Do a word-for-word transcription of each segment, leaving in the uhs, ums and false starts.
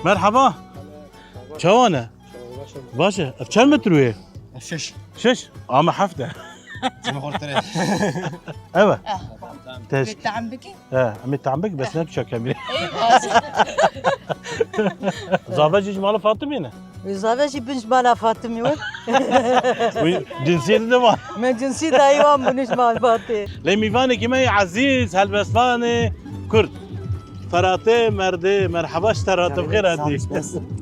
Merhaba. Çawa ne? Baş e. Ev çend metre ye? Şeş. Şeş? Ama heft e. Çima xortir e. Evet. Teş. Tam biki. He, em ê tam bik, bes ne biçak kemî. Ey, baş. Zave jî ji mala Fatimê ne? Wî zave jî bin ji mala Fatimê we. Wî cinsiyetê de var. Me cinsî dayî wan bin ji mala Fatê. Lê mîvanekî me yê ezîz, helbestvanê Kurd. Feratê Merdê, merheba ji te re, tu bi xêr hatî.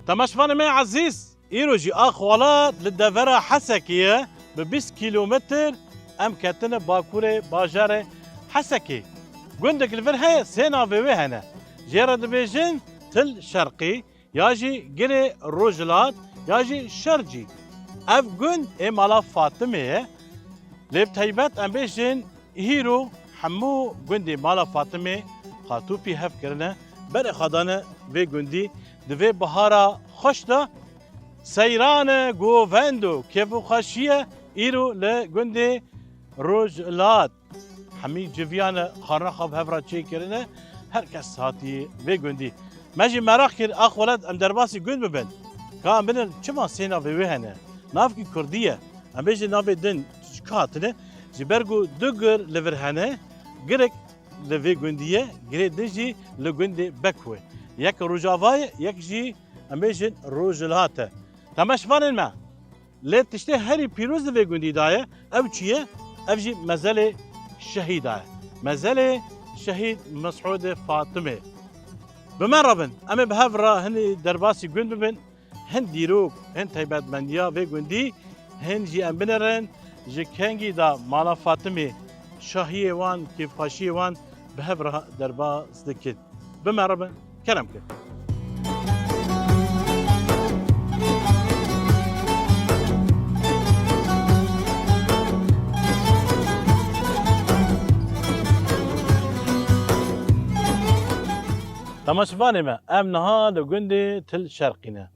Temaşevanê me yê ezîz, îro jî Axwelat li devera Hesekê ye, bi bîst kîlometr em ketine bakurê bajarê Hesekê. Gundek li vir heye, sê navê wê hene. Jê re dibêjin Til Şerqî, ya jî Girê Rojhilat, ya jî Şercî. Ev gund ê mala Fatimê ye. Lê bi taybet em bêjin, îro hemû gundê mala Fatimê qatûpî hev kirine, berê xwe dane vê gundî, di vê bihara xweş de seyran e, govend û kêfxweşî ye îro li gundê Rojhilat. Hemî civiyane, xwarina xwe bi hev re çêkirine, her kes hatiye vê gundî. Me jî meraq kir, Axwelat, em derbasî gund bibin. Ka em binin, çima sê navê wê hene? Navkî kurdî ye. Em bêjin navê din ji ku hatine? Ji ber ku du gir li vir hene, girek li vê gundî ye, girê din jî li gundê Bekû ye. Yek Rojava ye, yek jî em bêjin Rojhilat e. Temaşevanên me, lê tiştê herî pîroz di vê gundî de ye, ew çi ye? Ev jî mezelê şehîda ye. Mezelê şehîd Mesûdê Fatimê. Bi me re bin, em ê bi hev re hinî derbasî gund bibin. Hin dîrok, hin taybetmendiya vê gundî, hin jî em binerin, ji kengî de mala Fatimê, şahiyê wan, kêfxweşiyê wan bi hev re derbas dikin. Bi me re bin, kerem kin. Temaşevanê me, em niha li gundê Til Şerqî ne.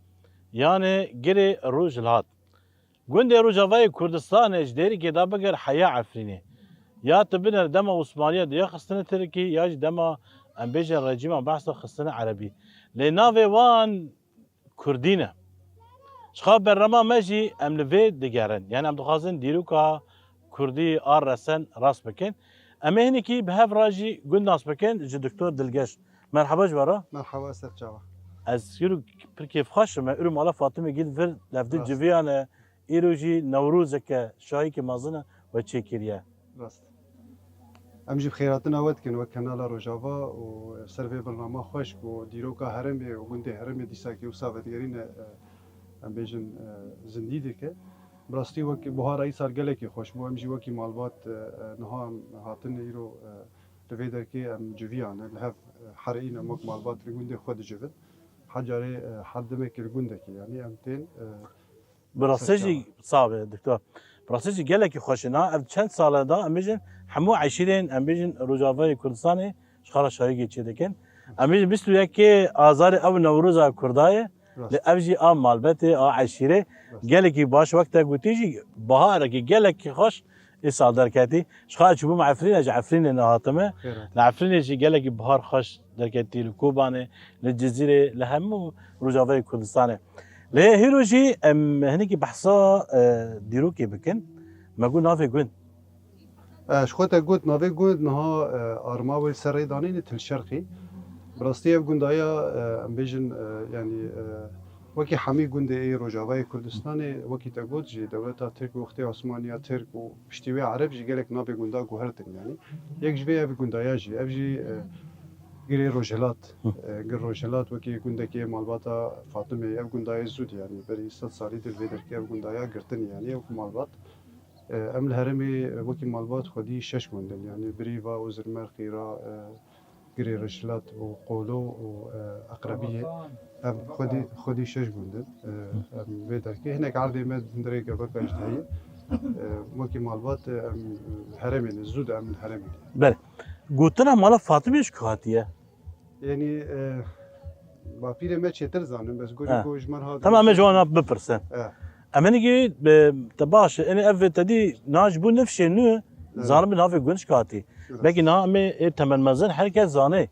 Yanê Girê Rojhilat. Gundê Rojavayê Kurdistanê ji Dêrikê de bigir heya Efrînê. Ya tu biner dema Osmaniya diya xistine Tirkî, ya jî dema, em bêjin, rejîma Behsê xistine Erebî. Lê navê wan Kurdî ne. Ji xwe bernama me jî em li vê digerin. Yani em dixwazin dîroka Kurdî a resen rast bikin. Em ê hinekî bi hev re jî gund nas bikin ji Doktor Dilgeş. Merhaba ji we re. Merhaba, ser çava. Ez îro pir kêfxweş im. Îro mala Fatimê gî li vir levdî Rast. civiyane. Îro jî Newrozeke şahîkî mezin e we çêkiriye. Rast. Em jî bi xêratina we dikin wek Kanala Rojava û ser vê bernama xweş ku dîroka herêmê û gundê herêmê dîsakî wisa vedigerîne, e, em bêjin, e, zindî dike. Bi rastî wek buhara îsal gelekî xweş bû. Em jî wekî malbat, e, e, niha em hatin îro, e, Li vê derkê em civiyane, li hev, e, herî ne, em wek malbat li gundê xwe dicivin. Her carê, e, her demekê li gundekê, yanî em tên, e, Bi rastî jî sax be, doktor. Bi rastî jî gelekî xweş e. Na, ev çend sal e da, em bêjin, hemû eşîrên, em bêjin, Rojavayê Kurdistanê ji xwe re şahîgê çêdikin. Em bêjin bîst û yekê Azarê ew Newroza Kurda ye. Rast. Lê ev jî a malbetê, a eşîrê. Rast. Gelekî baş, wek te gotî jî, biharekî gelekî xweş îsal derketî. Ji xwe çûbûm Efrînê, ji Efrînê nehatime. Xêr e. Li Efrînê jî gelekî bihar xweş derketî, li Kobanê, li Cizîrê, li hemû Rojavayê Kurdistanê. Lê hîro jî em hinekî behsa, e, dîrokê bikin. Me got navê gund. E, ji xwe te got navê gund niha, e, arma wê li ser rê danîne Til Şerqî. Bi rastî ev gundaya, e, em bêjin, e, yanî, e, wekî hemî gundê ê Rojavayê Kurdistanê, wekî te got jî dewleta Tirk wextê Osmaniya Tirk û piştî wê Ereb jî gelek navê gunda guhertin yanî. Yek ji vê ev gundaya jî, ev jî, e, Girê Rojhilat, Hı. e, Gir Rojhilat wekî gundekê malbata Fatimê, ev gundayê zûd yanî berî sed salî dir vê derkê ev gundaya girtin yanî ew malbat. E, em li herêmê, e, wekî malbat xwedî şeş gund in. Yanî Birîva û Zirmer, Qîra, e, Girê Rojhilat û Qolo û, e, Eqrebiyê. Em xwedî, xwedî şeş gund in. E, em vê derkê hinek erdê me hundirê Gebeka jî heye. E, wekî malbat, e, em herêmê ne, zû de em herêmê ne. Belê. Gotina mala Fatimê ji ku hatiye? Yanî, e, bapîrê me çêtir zanin, bes gorî He. ku ji me re hat Tamam, em ê ji wan bipirsin. He. Em hinekî, e, te baş e, ê ev te dî niha ji bo nifşê nû He. zanin bi navê gund ji ku hatî. He. Belkî niha em ê, ê temel mezin her kes zane.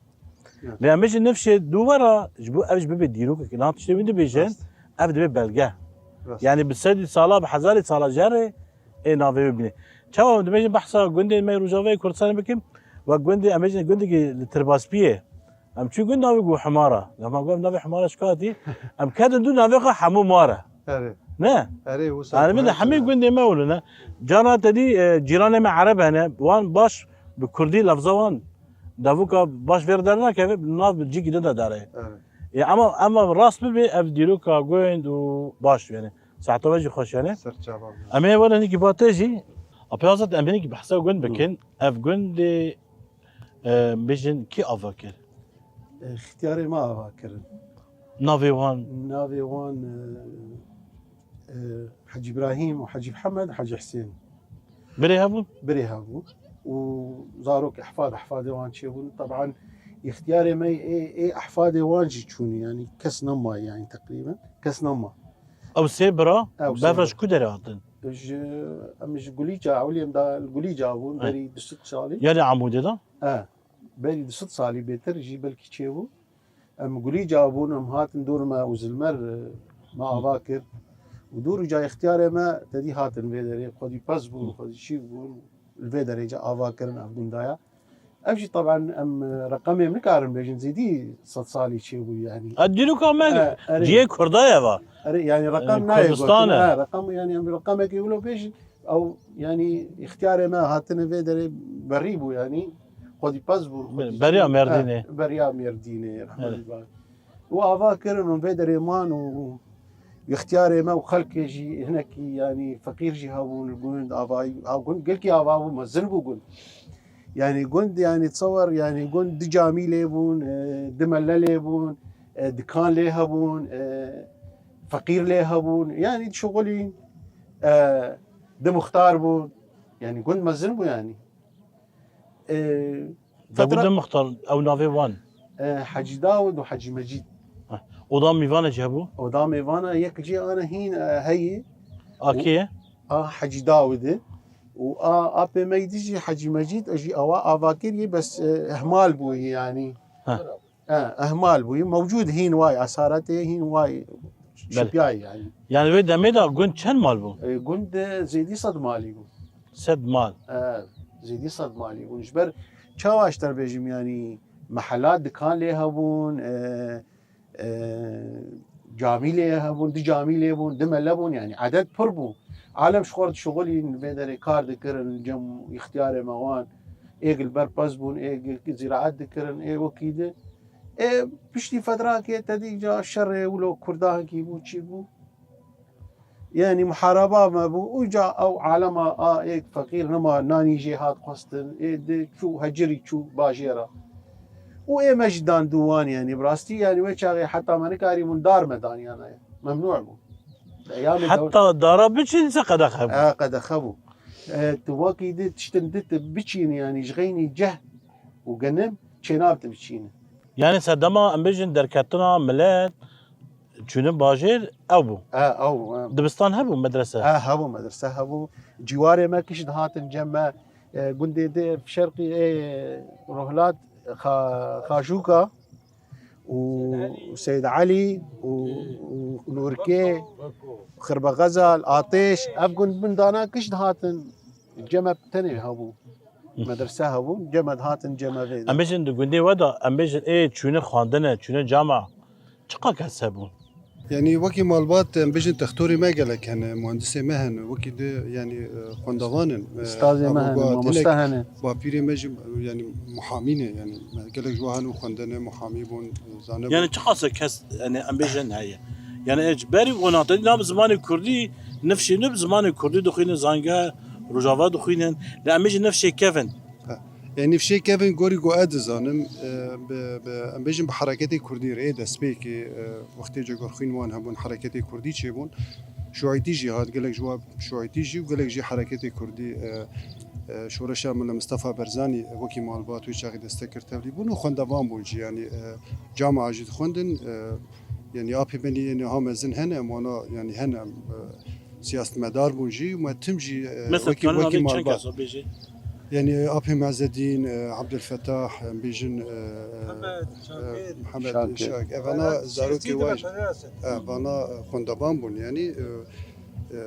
Lê em bêjin nifşê dû vera ji bo ev ji bibê dîrokek, niha tiştê wî dibêjin, ev dibe belge. Rast. Yani bi sedî sala, bi hezarî sala jê re ê navê wê bîne. Çawa em dibêjin behsa gundên me yê Rojavayê Kurdistanê bikim, wek gundê, em bêjin gundekî li Tirbaspiyê. Em çû gund navê ku Himara. Lema ku em navê Himara şikatî, em kedin dû navê xwe hemû Mara. Erê. Ne? Erê, wisa Erê, min de hemî gundê me wilo ne. Cara te dî, e, cîranê me Ereb hene. Wan baş bi Kurdî lefza wan davûka baş vêr dernakeve, nav bi cîkî din de dere. Erê. E, ama, ama rast bibe ev dîroka gund û baş yani. Saeta we jî xweş yani. Ser çava. Em ê were nîkî ba te jî. Apê Azad em ê nîkî behsa gund bikin. Ev gundê, e, bêjin kî ava kir? E, xtiyarê me ava kirin. Navê wan? Navê wan, e, e, Hecî Îbrahîm û Hecî Mihemed, Hecî Hisên. Birê hebûn? Birê hebû. Û zarok ehfad, ehfadê wan çêbûn. Teban îxtiyarê me ê, ê ehfadê wan jî çûn, yani kes nema, yani teqrîben kes nema. Ew sê bira, ew sê bira. Bevra ji ku derê hatin? Ji, em ji Gulîca, ewlî em da Gulîca bûn, berî du sed salî. Yanî Amûdê de? E, berî du sed salî bêtir jî belkî çêbû. Em Gulîca bûn, em hatin dor me û Zilmer, e, me ava kir. Û dor û ca îxtiyarê me tedî hatin vê derê, xwedî pez bûn, xwedî çî bûn, li vê derê ca ava kirin ev gundaya. Ev jî taban em, e, reqemê em nikarin bêjin, zêdî sed salî çêbû yani. E, dîroka me, e, erê. Cihê Kurda ye va. Erê, yani reqem, e, nayê Kurdistan gotin, e. E, reqem, yani em reqemekê wilo bêjin, ew yani îxtiyarê me hatine vê derê berî bû yani. Xwedî pez bû, xwedî beriya çî, Mêrdînê. E, beriya Mêrdînê, rehmetî ba. Û ava kirin û vê derê man û, û îxtiyarê me û xelkê jî hinekî, yani feqîr jî hebûn li gund, avayî, ha, gund gelkî ava bû, mezin bû gund. Yani gund, yani tewer, yani gund du camî lê bûn, e, du mele lê bûn, e, dikan lê hebûn, e, feqîr lê hebûn. Yani şixulîn, e, du muxtar bûn. Yani gund mezin bû yani. E, Debû fetra- du muxtar, ew navê wan? E, Hecî Dawid û Hecî Mecîd. Heh. Oda mêvana jî hebû? Oda mêvana yek jî ana hîn, e, heyî. A kê ye? A Hecî Dawid e. Û a apê me dî jî Hecî Mecîd, e, jî awa ava kiriye, bes, e, ihmal bûye yani. Heh. E, ihmal bûye. Mewcûd hîn way, esaretê hîn way şipiyayê yani. Yani wê demê de gund çend mal bû? E, gund, e, zêdî sed malî bû. Sed mal? E, zêdî sed malî bûn. Ji ber çawa ji te bêjim yani, mehela dikan lê hebûn, e, e, camî lê hebûn, du camî lê bûn, du mele bûn, yani edet pir bû. Alem ji xwe re dişixulîn, vê derê kar dikirin, cem îxtiyarê me wan, ê gil berpez bûn, ê gil zîraet dikirin, ê wekî di. Ê piştî fedrakê te dî ca şerê wilo Kurda hekî bû, çî bû. Yani muhareba me bû, uca ew alema a ê feqîr nema, nanî jê hat xwestin, ê di çû hecirî çû bajêra. Û ê me jî dan dû wan, yani bi rastî, yani wê çaxê heta me nikarîbûn dar me daniyana ye. Memnû bû. Eyamê Heta dara biçîn se qedexe bû? E, qedexe bû. E, tu wekî di tiştin di tu biçînî, yani ji xeynî ceh û genim çênab tu biçînî. Yani sedema em bêjin derketina milet, çûnin bajêr ew bû. E, ew, e. Dibistan hebû, medrese? E, hebû, medrese hebû. Cîwarê me kiş dihatin cem me, e, gundê di şerqî, e, Rohlat, Xa-, Xaşûka û Seyd Elî û, û Nûrkê, Xirbe Xezal, Atêş, ev gund min dana kiş dihatin. Cem me tenê hebû. Medrese hebû, cem me dihatin cem me vê de. Em bêjin di gundê we de, em bêjin ê çûne xwendine, çûne cama, çiqa kes hebûn? Yani wekî malbat, em bêjin textorê me gelek hene, muhendisê me hene, wekî di, yani, e, xwendevan in, e, Ustazê me hene, mamoste hene. Bapîrê me jî, yani, muhamî ne, yani, gelek ji we hene xwendine, muhamî bûn, zanebûn. Yani çiqas kes, yani, em bêjin heye. Yani, ez berî wana te dî, na bi zimanê kurdî, nifşê nû bi zimanê kurdî dixwînin, zange, Rojava dixwînin. Lê em bêjin nifşê kevin. Ha. Yani nifşê kevin gorî ku ez dizanim, e, bi, bi, em bêjin bi hereketê kurdî re ê destpêkê, e, wextê cegorxwîn wan hebûn, hereketê kurdî çêbûn. Şuaytî jî hat, gelek ji wa Şuaytî jî û gelek jî hereketê kurdî, e, e, şoreşa Mela Mistefa Berzanî, e, wekî malbat wê çaxê destek kir tevlî bûn û xwendevan bûn jî, yanî, e, camia jî dixwendin, e, yanî apê benî ê niha mezin hene, em wana, yanî hene, em, e, siyasetmedar bûn jî û me tim jî, e, wekî, wekî malbat. Mesela, çend kes o bêjî? Yanî, e, Apê Mezedîn, e, Abdülfetah, em bêjin, e, e, Mihemed e, Şakir. Mihemed Şakir. Şakir. Evana zarokê we, e, vana, e, xwendevan bûn, yanî, e, e,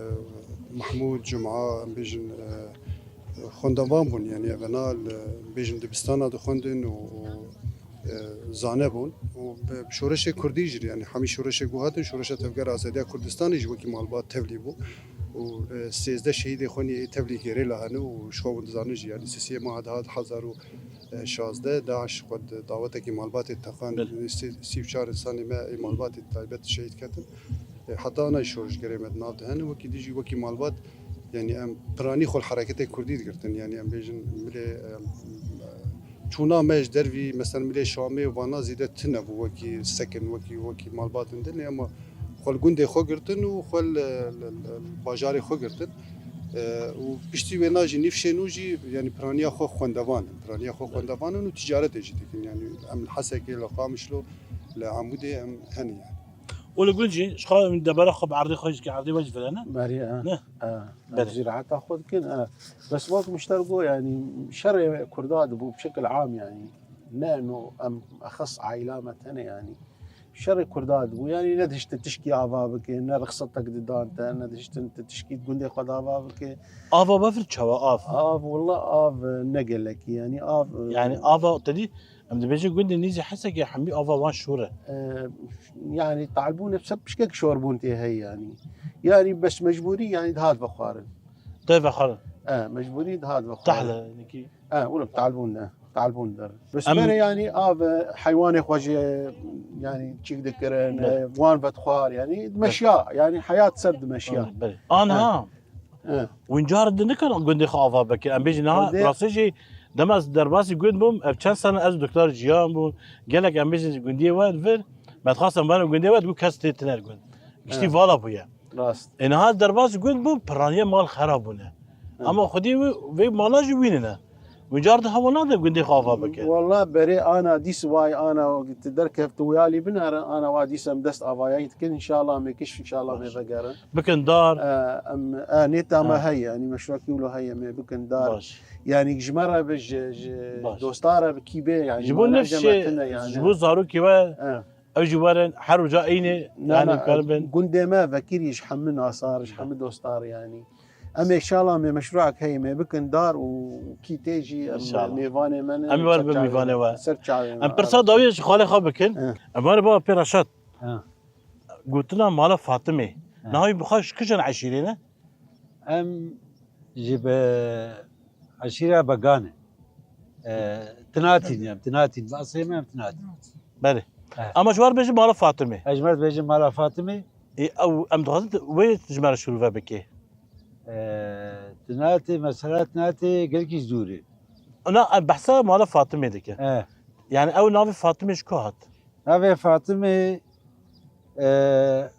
Mahmûd, Cuma, em bêjin, e, e, xwendevan bûn, yanî, evana li, em bêjin dibistana dixwendin û, û, e, zane bûn. Û bi şoreşê Kurdî jî, yanî, hemî şoreşê ku hatin, Şoreşa Tevgera Azadiya Kurdistanê jî wekî malbat tevlî bû. Û, e, sêzdeh şehîdê xwe nî ê tevlî gêrê la hene û ji xwe hûn dizanin jî, yanî sisiyê meha dihat hezar û şazdeh, DAIŞ xwe di dawetekî malbatê teqand, Belê. sî, sî û çar insanê me ê malbatê taybet şehîd ketin. E, heta ana jî şorişgerê me di nav de hene, wekî dî jî wekî malbat, yanî em piranî xwe li hereketê Kurdî digirtin, yanî em bêjin milê, em, çûna me ji dervî, mesela milê Şamê û vana zêde tune bû, wekî sekin, wekî, wekî malbatên din, lê ema xwe li gundê xwe girtin û xwe li, li, li, li bajarê xwe girtin. E, û piştî wêna jî nîvşên nû jî, yanî piraniya xwe xwendevan in. Piraniya xwe Evet. xwendevan in û ticaretê jî dikin. Yanî em li Hesekê, li Qamişlo, li Amûdê em hene yani. Û li gund jî, ji xwe em debara xwe bi erdê xwe jî, erdê we jî vere ne? Berî, e, Ne? e, em Berî. zîraeta xwe dikin, e. Bes wek mişter got, yanî şerê Kurda dibû bi şekil am, yanî ne no em exes aîla me tene, yanî şerê Kurda dibû, yanî ne dihiştin tişkî ava bike, ne rixsetek didan te, ne dihiştin tu tişkî gundê xwe de ava bike. Ava bevir çawa av? Av, wela av, e, ne gelekî, yanî av, e, Yani ava te dî, em dibêjin gundê nîzî Hesekê hemî ava wan şor e. E, yanî talbûn hep pişkek şorbûn tê heye yanî. Yanî bes mecbûrî yanî dihat vexwarin. Tê vexwarin. E, mecbûrî dihat vexwarin. Tehle, nekî. E, wilo talbûn de, talbûn de. Bes Em- bere yanî av, e, heywanê xwe jî, e, yanî çîk dikirin, Belê. e, wan vedixwar, yanî dimeşiya, yanî heyat ser dimeşiya. Belê. Anha. E. Wincar di nikan gundê xwe ava bikin. Em bêjin niha Gundê- rastî jî dema ez derbasî gund bûm, ev çend sene ez doktor jiyan bûm. Gelek em bêjin gundiyê we vir, me dixwast em werin gundê we, dibû kes tê tiner gund. Giştî Evet. vala bûye. Rast. Ê niha ez derbasî gund bûm, piraniye mal xerab bûne. Evet. Ama xwedî wî, vê mala jî wî nine. Wincar di hewa nade gundê xwe ava bikin. Walla berê ana dîs vay ana tu derkeft tu wiyalî binere, ana wa dîs em dest avayayî dikin, inşallah me kiş, inşallah me Baş. vegerin. Bikin dar. E, em, e, nêta me He. heye, yanî meşrokî wilo heye me bikin dar. Baş. Yanî ji me re bi, ji, ji Baş. dosta re bi kî bê, yanî Ji bo mana nifşê, tine yanî. ji bo zarokê we, E. ew jî werin, her uca eynê, Na, yanî na, karin bin. gundê me vekirî ji hemî nasar, ji hemî dostar yanî. Em inşallah me meşruak heye me bikin dar û kî tê jî em İnşallah. mêvanê me ne, Em ê werin ser bin çavê mêvanê me, we. ser çavê me, Em pirsa evet. dawiyê ji xalê xwe bikin. He. Em werin baba pê Reşat. He. Gotina mala Fatimê. He. Niha wî bi xwe ji kişan eşîrê ne? Em ji be eşîra Began e. E, Tinatîn em, Tinatîn. Bi eslê me em Tinatîn. Belê. Evet. Ama ji wan bêjin mala Fatimê. Ez ji me dibêjim mala Fatimê. Ê, ew, em dixwazin wê ji me re şirove bike. E, Tinatê, mesela Tinatê gelkî zûr e. Na, em behsa mala Fatimê dike. E. Yani ew navê Fatimê ji ku hat? Navê Fatimê, e,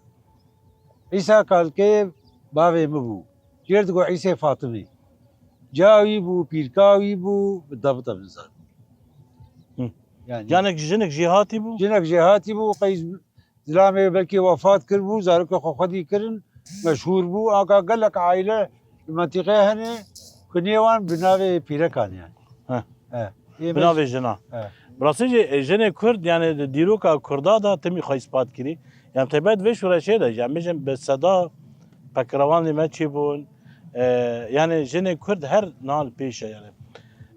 Îsa kalkê bavê min bû. Jêr digot Îsê Fatimê. Ca wî bû, pîrka wî bû, bi dabita min zan. Hı. Yani Canek jinek jê hatî bû? Jinek jê hatî bû, qey zilamê belkî wefat kiribû, zarokê xwe xwedî kirin, meşhûr bû. Anka gelek aîle li mentîqê hene, ku nê wan bi navê pîrekan yani. Heh. He. Ê Bi me navê jina. He. Bi rastî jî, e, jinê Kurd, yani di dîroka Kurda de timî xwe îspat kirî. Yani taybet vê şoreşê de, yani bêjin bi seda pekrewanê me çêbûn. E, yani jinê Kurd her niha li pêş e yani.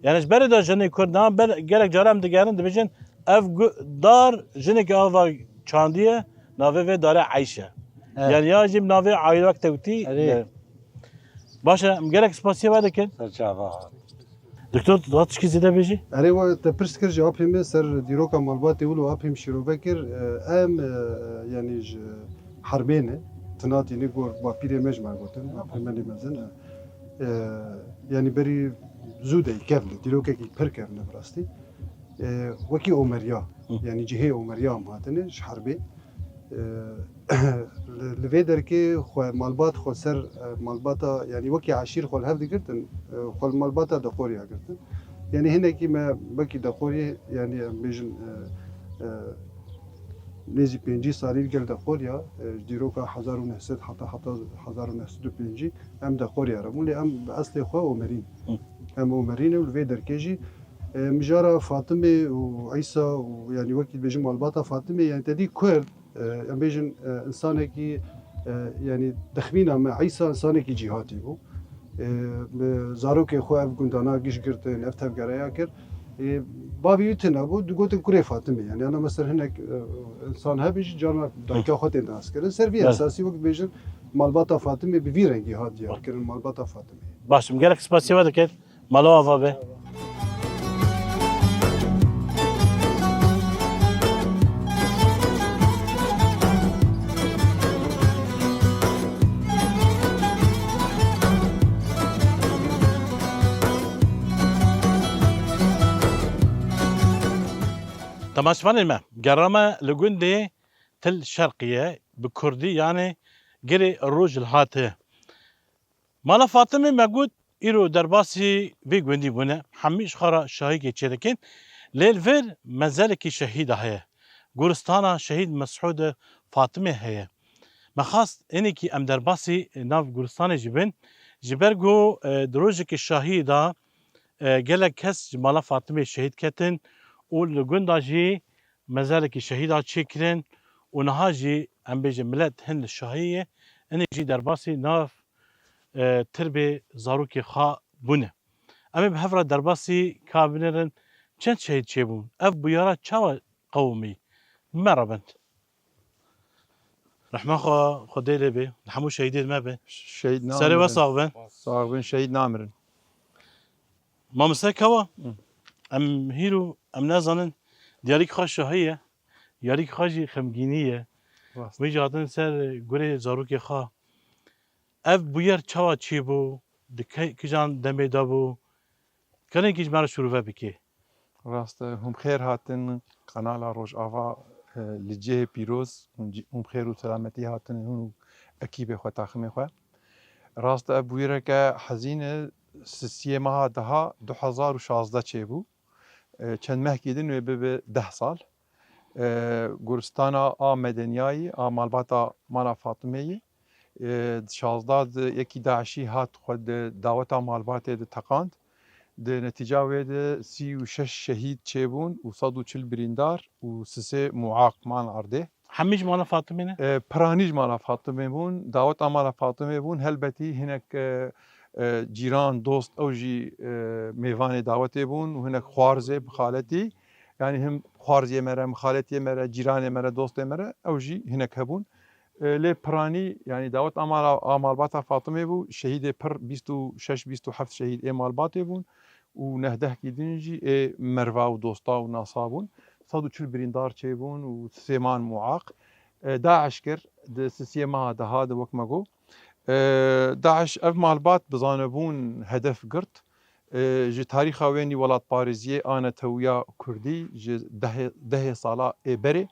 Yani ji berê de jinê Kurd niha ber, gelek cara em digerin dibêjin ev gu-, dar jinekî ava çandiye, navê vê darê Eyş e. Evet. Yani ya jî bi navê aîlek tewtî. Erê. E, Baş e, em gelek spasiya we dikin. Ser çava. Doktor, tu dixwazî tişkî zêde bêjî? Erê, we te pirs kir ji apê me ser dîroka malbatê wilo apê min şîrove kir. E, em, e, yanî ji Herbê ne, Tinatî ne, gor bapîrê me ji me gotin, bapê me lê mezin e. E, yanî berî zû de kevn e, dîrokekî pir kevn e bi rastî. E, wekî Omeriya, Hı. yanî cihê Omeriya em hatine ji Herbê. E, li, li vê derkê xwe malbat xwe ser, e, malbata, yanî wekî eşîr xwe li hev digirtin, e, xwe li malbata Deqorya girtin. Yanî hinekî me wekî Deqoriyê, yanî em bêjin, e, e, Nêzî pêncî salî li gel Deqoriya, e, ji dîroka hezar û neh sed heta, heta hezar û neh sed û pêncî em Deqoriya re bûn. Lê em bi eslê xwe Omerîn. Hı. Em Omerîn û li vê derkê jî, e, mijara Fatimê û Îsa û, yanî, wekî dibêjin malbata Fatimê, yanî, te dî Kurd, e, em bêjin, e, insanekî, e, yanî, texmîna me, Îsa insanekî cîhatî bû. E, bi zarokê xwe ev gundana giş girtin, ev tevgereya kir. E, bavê wî tune bû, digotin kurê Fatimê. Yanî, ana me ser hinek, e, insan hebin jî carna dayika xwe tên naskirin. Ser vî Evet. esasî wek dibêjin malbata Fatimê bi vî rengî hat diyarkirin, malbata Fatimê. Baş im, gelek spasiya we dikin. Mala ava be. Temaşevanên me, gera me li gundê Til Şerqî ye, bi kurdî, yanê Girê Roj li hatiye. Mala Fatimê me got, îro derbasî vê gundî bûne. Hemî ji xwe re şahîkê çêdikin. Lê li vir mezelekî şehîda heye. Goristana Şehîd Mesûd Fatimê heye. Me xwest hinekî em derbasî nav goristanê jî bin. Ji ber ku, e, di rojekî şahî de, e, gelek kes ji mala Fatimê şehîd ketin û li gunda jî mezelekî şehîda çêkirin û niha jî, em bêjin, milet hin li şahiyê ye, hinek jî derbasî nav, e, tirbê zarokê xwe bûne. Em ê bi hev re derbasî ka binêrin çend şehîd çêbûn? Ev bûyera çawa qewimî? Me re bin. Rehma xwe Xwedê lê bê. Li hemû şehîdên me be. Şehîd Serê we namirin. Sax bin. Sax bin, şehîd namirin. Mamoste Kawa, Hı. em hîro, em nezanin, diyarîk xwe şahî ye, yarîk xwe jî xemgînî ye. Rast. Wê jî hatin ser gurê zarokê xwe. Ev bûyer çawa çêbû, di ke-, kijan demê de bû? Kenekî ji me re şûrove bike. Rast e, hûn bi xêr hatin kanala Rojava, e, li cihê pîroz, hûn cî-, hûn bi xêr û selametî hatin, hûn û ekîbê xwe, taximê xwe. Rast e, ev bûyereke hezîn e, sisiyê meha deha du hezar û şazdeh çêbû. E, çend mehkî din wê bibe deh sal. E, goristana a medeniyayî, a malbata mala Fatimeyî, e, di şazdeh di yekî DAIŞî hat xwe di daweta malbatê de teqand. Di netîca wê de sî û şeş şehîd çêbûn û sed û çil birîndar û sisê muaq man erdê. Hemî ji mala Fatimê ne? E, piranî ji mala Fatimê bûn, daweta mala Fatimê bûn. Helbetî hinek, e, e, cîran, dost, ew jî, e, mêvanê dawetê bûn û hinek xwarzê bi xaletî. Yanî him xwarziyê me re, mixaletiyê me re, cîranê me re, dostê me re, ew jî hinek hebûn. E, lê piranî, yanî dawet a mala, a malbata Fatimê bû, şehîdê pir bîst û şeş, bîst û heft şehîd ê malbatê bûn û nehdehkî din jî ê merva û dosta û nasa bûn. Sed û çil birîndar çêbûn û sê man muaq. E, DAIŞ kir, di sisiyê meha deha de wek me got. E, DAIŞ ev malbat bi zanebûn hedef girt. E, ji tarîxa wênî welatparêziyê a netewiya kurdî ji dehê, dehê sala ê berê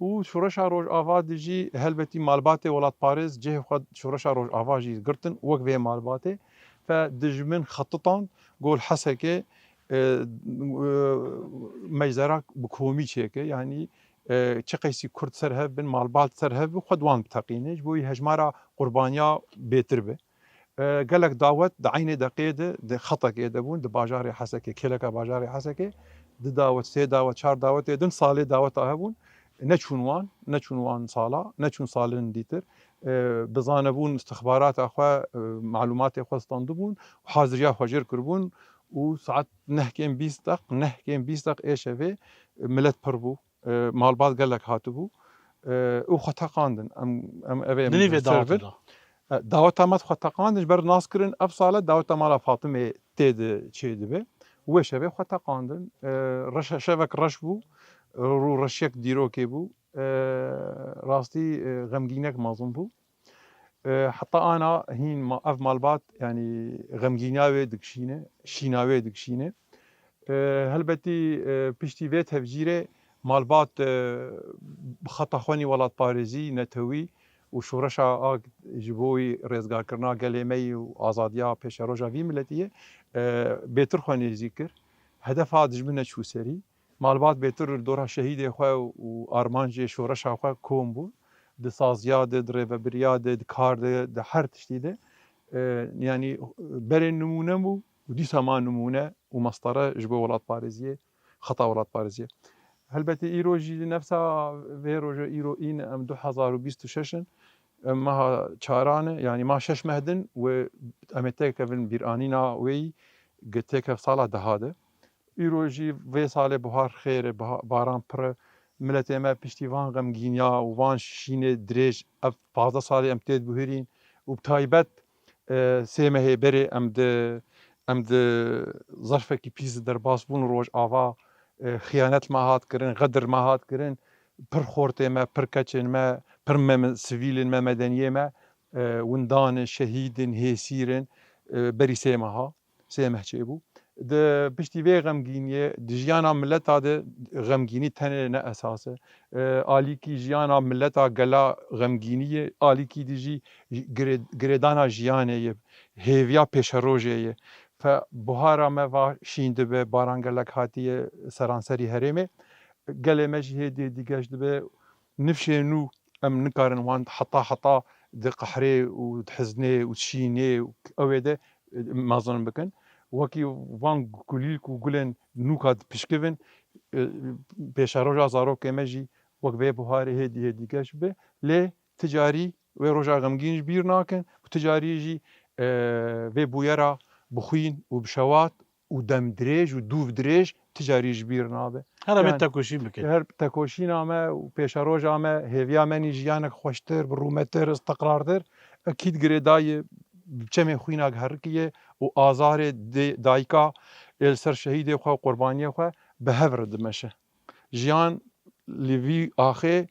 û Şoreşa Rojava de jî helbetî malbatê welatparêz cihê xwe Şoreşa Rojava jî girtin wek vê malbatê. Fe dijmin xetitan gol Hesekê, e, e, meczera bi komî çêke, yanî, e, çi qeysî kurd ser hev bin, malbat ser hev bin, xwe di wan biteqîne, ji bo wî hejmara qurbaniya bêtir be. E, gelek dawet di eynê deqê de, di xetekê de bûn, di bajarê Hesekê, kêleka bajarê Hesekê, di dawet, sê dawet, çar dawetê din salê daweta hebûn, neçûn wan, neçûn wan sala, neçûn salên dîtir. E, bi zanebûn istixbarata xwe, e, malûmatê xwe standibûn û haziriya xwe jêr kiribûn û saet nehkên bîst deq, nehkên bîst deq ê şevê, e, milet pir bû. E, malbat gelek hatibû, e, û xwe teqandin. Em, em evê Di nîvê ser dawetê bin. De. E, daweta me xwe teqandin, ji ber nas kirin, ev sale daweta mala Fatimê tê de çê dibe. Wê şevê xwe teqandin. E, reş, şevek reş bû, rû reşiyek dîrokê bû. E, rastî, e, xemgînek mezin bû. E, heta ana hîn ma-, ev malbat, yanî xemgîniya wê dikişîne, şîna wê dikişîne. E, helbetî, e, piştî vê tevcîrê malbat, e, bi xeta xwenî welatparêzî, netewî û şoreşa a ji bo wî rêzgarkirina gelê me yî û azadiya pêşeroja vî miletî yê, e, bêtir xwe nêzî kir. Hedefa dijmin neçû serî. Malbat bêtir li dora şehîdê xwe û armancê şoreşa xwe kom bû. Di saziya de, di rêvebiriya de, di kar de, di her tiştî de. E, yanî berê nimûne bû û dîsa ma nimûne û mestere ji bo welatparêziyê, xeta welatparêziyê. Helbetî îro jî nefsa vê roje îro îne em du hezar û bîst û şeş in. Em meha çaran e, yanî ma şeş meh din û em ê têkevin bîranîna wê yî, gi têkev sala deha de. Îro jî vê salê buhar xêr e, baha-, baran pir e. Miletê me piştî van xemgîniya û van şînê dirêj ev pazdeh salê em tê dibihurîn û bi taybet, e, sê mehê berê em di, em di zerfekî pîs de derbas bûn Rojava, e, xiyanet me hat kirin, xedir me hat kirin. Pir xortê me, pir keçên me, pir me, sivîlên me, medeniyê me, e, windan in, şehîd in, hêsîr in, e, berî sê meha. Sê meh çêbû. Di piştî vê xemgîniyê di jiyana mileta de xemgînî tenê ne esas e. E, alîkî jiyana mileta gela xemgînî ye, alîkî dî jî girê-, girêdana jiyanê ye, hêviya pêşerojê ye. Fe buhara me va şîn dibe, baran gelek hatiye seranserî herêmê. Gelê me jî hêdî hêdî geş dibe. Nifşên nû em nikarin wan heta heta di qehrê û di hiznê û di şînê û ew ê de, e, mezin bikin. Wekî van kulîlk û gulên nûka dipişkivin, e, pêşeroja zarokê me jî wek vê buharê hêdî hêdî geş be. Lê ti carî wê roja xemgîn ji bîr nakin û ti carî jî, e, vê bûyera bi xwîn û bi şewat û dem dirêj û dûv dirêj ti carî ji bîr nabe. Her em ê Yani, tekoşîn bikin. Her tekoşîna me û pêşeroja me, hêviya me nî jiyanek xweştir, bi rûmetir, istiqrartir, ekîd girêdayî bi çemê xwîna giherikiye û azarê dê-, dayika ê li ser şehîdê xwe û qurbaniyê xwe bi hev re dimeşe. Jiyan li vî axê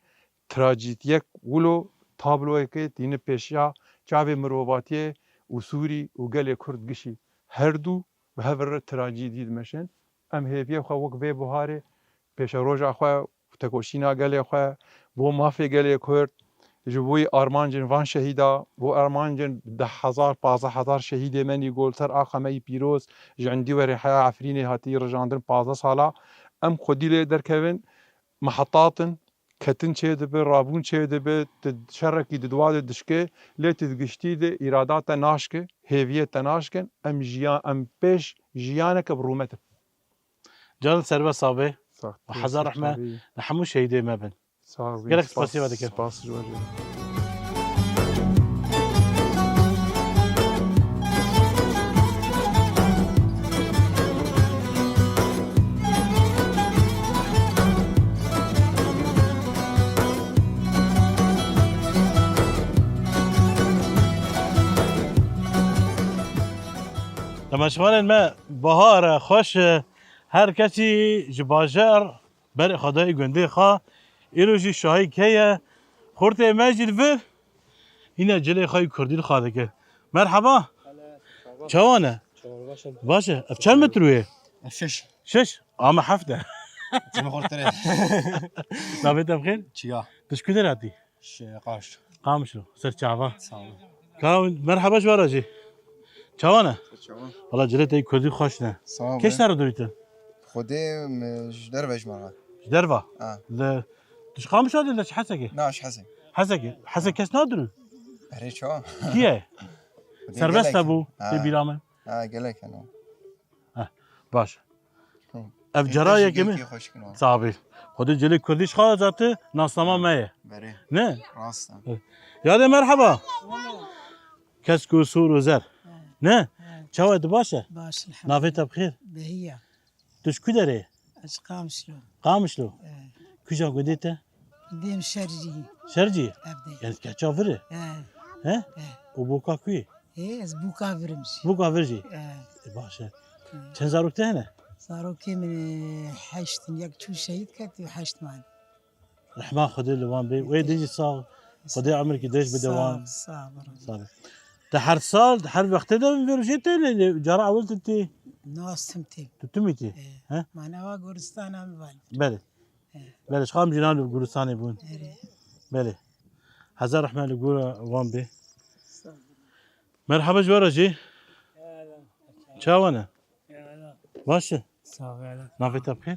trajîdiyek wilo tabloyekê tîni pêşiya çavê mirovatiyê û Sûrî û gelê Kurd gişî. Her du bi hev re trajîdî dimeşin. Em hêviyê xwe wek vê buharê pêşeroja xwe û tekoşîna gelê xwe bo mafê gelê Kurd, ji bo armancên van şehîda, bo armancên deh hezar, pazdeh hezar şehîdê me nî go li ser axa me yî pîroz, ji endî werê heya Efrînê hatî rijandin pazdeh sala, em xwedî lê derkevin, mehetatin, ketin çê dibe, rabûn çê dibe, tu şerekî di dua de dişke, lê tu di giştî de îrada te naşke, hêviyê te naşkin, em jiya-, em pêş jiyaneke bi rûmet in. Can serbe sabe. Sax, Hezar sax, rehme tabii. Li hemû şehîdê me bin. Sağ ol. Gelek spasiya we dikim. Spas ji we jî. Temaşevanên me, bahar e, xweş e. Her kesî ji bajar berê xwe dayê gundê xwe. Îro jî şahî keye. Xortê me jî li vir. Hîne cilê xwe yî kurdî li xwe dike. Merheba. Çawa ne? Çawa, baş e. Baş e. Ev çend metre ye? Şeş. Şeş? Ama heft e. Çima xortir e? Navê te bi xêr? Çiya. Tu ji ku derê hatî? Ş-, Qamişlo. Qamişlo. Ser çava. Sağ ol. Ka, merheba ji we re jî. Çawa ne? Çawa. Wala cilê te yî kurdî xweş ne. Sağ ol. Kê ji te re dûrî tu? Xwedê, em, ji derve ji me re. Ji derva? Ha. Li, tu ji Qamişlo de, li Hesekê? Na, ji Hesek. Hesekê. Hesek kes nadûrî? Erê çawa? Kî ye? Xwedê Serbest gelek hebû, in. Ha. Tê bîra min. Ha, gelek hene. Heh, baş. Hı. Ev cara yekê min? Gelkî xweşik in. Sabî. Xwedê cilê kurdî ji xwe zate nasnama me ye. Berê. Ne? Rast e. Yadê merheba. Kesk û sor û zer. He. Ne? He. Çawa tu baş e? Baş, elhamdülillah. Navê te bi xêr? Behiya. Tu ji ku derê? Ez Qamişlo. Qamişlo? He. Kuja gundê te? Dêm Şercî. Şercî? Evdê. Yani keça vir e? He. He? He. Û boka ku ye? Ê, ez bûka vir im jî. Bûka vir jî? He. E, baş e. He. Çend zarok te hene? Zarokê min, e, heşt in. Yek çû şehîd ket, heşt man. Rehma Xwedê li wan bê. Wê din jî sax. Xwedê emrikî dirêj bide wan. Sağ ol, sağ ol. Sağ ol. Te her sal, her wextê de vê rojê tê lê, lê cara ewil tu tê? Nas tim tê. Tu timî tê? He. He? Manewa goristana min van. Belê. He. Belê, ji xam jinan li goristanê bûn. Erê. Belê. Hezar rehme li gora wan bê. Sağ ol. Merhaba ji we re jî. Çawa ne? Baş e? Sağ ol. Navê te bi xêr?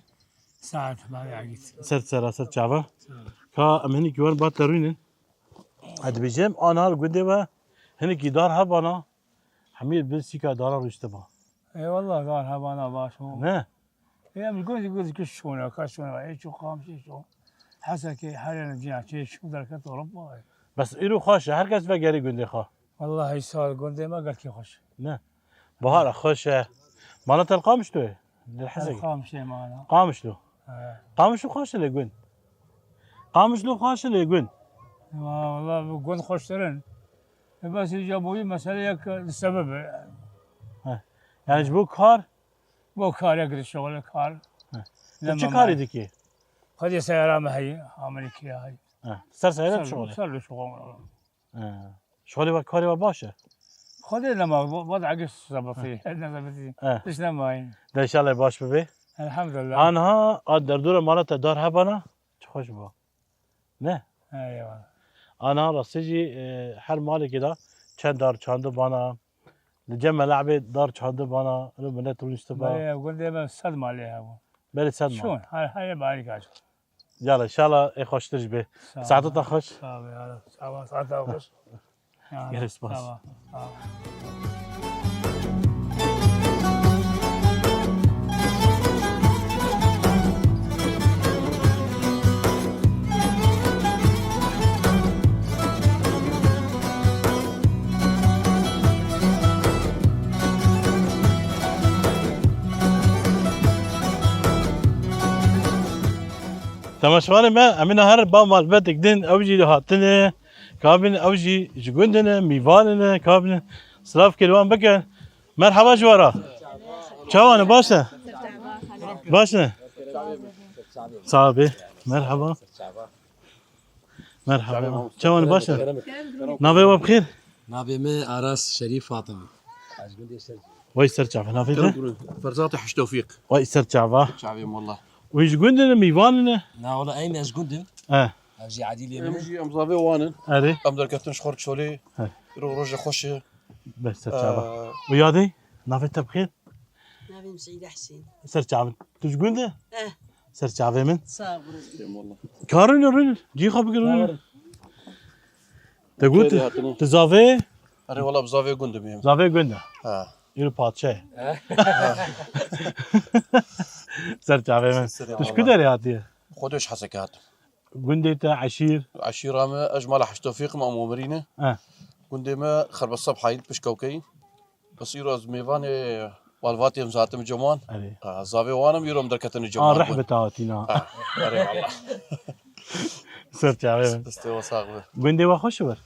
Saet bavê Egîd. Ser sera, ser çava. Sağ ol. Ka em hinekî wan ba te rûnin. Ez dibêjim, ana li gundê we hinekî dar hebana, hemî bin sîka dara rûştiba. Eyvallah, dar hebana baş o. Ne? Ê, em gund, gund ki şûne, ka şûne, ê çû Qamişê çû. Hesekê, herê ne ciya, çê çû derket Ewropa. Bes îro xweş e, her kes vegerî gundê xwe. Wallahî sal gundê me gelkî xweş. Ne. Bahar e, xweş e. Mala te li Qamişlo ye? Li Hesekê? Qamişê mala. Qamişlo. He. Qamişlo xweş e lê gund. Qamişlo xweş e lê gund. Wa, walla bu gund xweştir in. E, bes îca boyî mesele yek li sebeb e. He. Yani ji bo kar? Bo kar yek li şixul kar. He. Tu çi karî dikî? Xwedê seyara me heyî, Amerîkaya heyî. He. Ser seyara dişixulî? Ser dişixulî. He. Şixulê we, karê we baş e? Xwedê nema, va, va egir zebitî, ne zebitî. He. Tişt nemayî. De înşallah baş bibe. Elhamdulillah. Anha a derdora mala te dar hebana, çi xweş bû. Ne? Eyvallah. Anha rastî jî, e, her malekê de çend dar çandibana, li cem melabê dar çandibana, li milet rûniştiba. Belê, gundê me sed malê hebû. Belê sed mal. Şûn, her, her barî kaç. Yala, înşallah ê xweştir jî bê. Sağ ol. Saeta te xweş. Sağ ol, ya Rab. Sağ ol, saeta xweş. Ya Rab, gelek spas. Sağ ol, sağ ol. Temaşevanê me, em ê her ba malbetek din, ew jî hatine, kabin ew jî ji gundê ne, mîvanê ne, kabin silav kir wan bikin. Merhaba ji we re. Çawa ne, baş ne? Baş ne? Sabe. Merhaba. Merhaba. Çawa ne, baş ne? Navê we bi xêr? Navê me Aras Şerîf Fatim. Wey ser çava. Navê te? Ferzatê Hej Tewfîq. Wey ser çava. Çavê me walla. Wî ji gundê ne, mîvanê ne? Na walla, eyn ez gundim. He. Ev jî edîlê min. Em jî em zavê wan in. Erê. Em derketin ji xwe re çolê. He. Îro rojê xweş e. Bes ser çava. Ee. Û yadê? Navê te bi xêr? Navê min Seîde Husên. Ser çavin. Tu ji gund e? Eh. Ser çavê min. Sağ ol. Ka rûnî, rûnî. Cî xwe bigir, rûnî. Te got, tu zavê? Erê, wala bi zavê gund im. Zavê gund e. Ha. Îro padşe. Ser çavê min. Tu ji ku derê hatiye? Xwedê ji Hesekê hatim. Gundê te, eşîr? Eşîra me, ez ji mala Hej Tewfîq im, em Omirî ne. Eh. Gundê me Xerbesebhayî, pişt Kewkeyî. Bes îro ez mêvanê malbatê em zatim cem wan. Erê. Ha, zavê wan im, îro em derketine cem wan. Ah, rehbet hatîna. Ha, erê wala. Ser çavê min. Destê we sax be. Gundê we xweş e wir?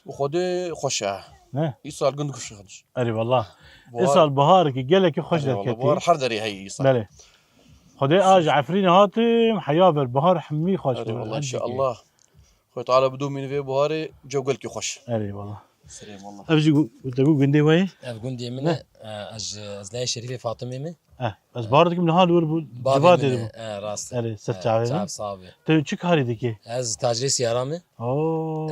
Bi Xwedê xweş e. Ne? Îsal gund xweş e. Erê wala. Îsal biharekî gelekî xweş derketî. Erê wala, bihar her derê heye îsal. Belê. Xwedê a ji Efrînê hatim, heya ber bihar hemî xweş bû. Erê wala, înşallah. Xwedê Teala bidomîne vê biharê, cewgelkî xweş. Erê wala. Serê wala. Ev jî gu-, te gu gundê we ye? Ev gundê min e. E, ez ji, ez layê Şerîfê Fatimê me. Eh, ez bar dikim niha li wir bû, civatê de bû. E, rast e. Erê, ser çavê min. Çav sax be. Tu çi karî dikî? Ez tacirê siyara me. Oo,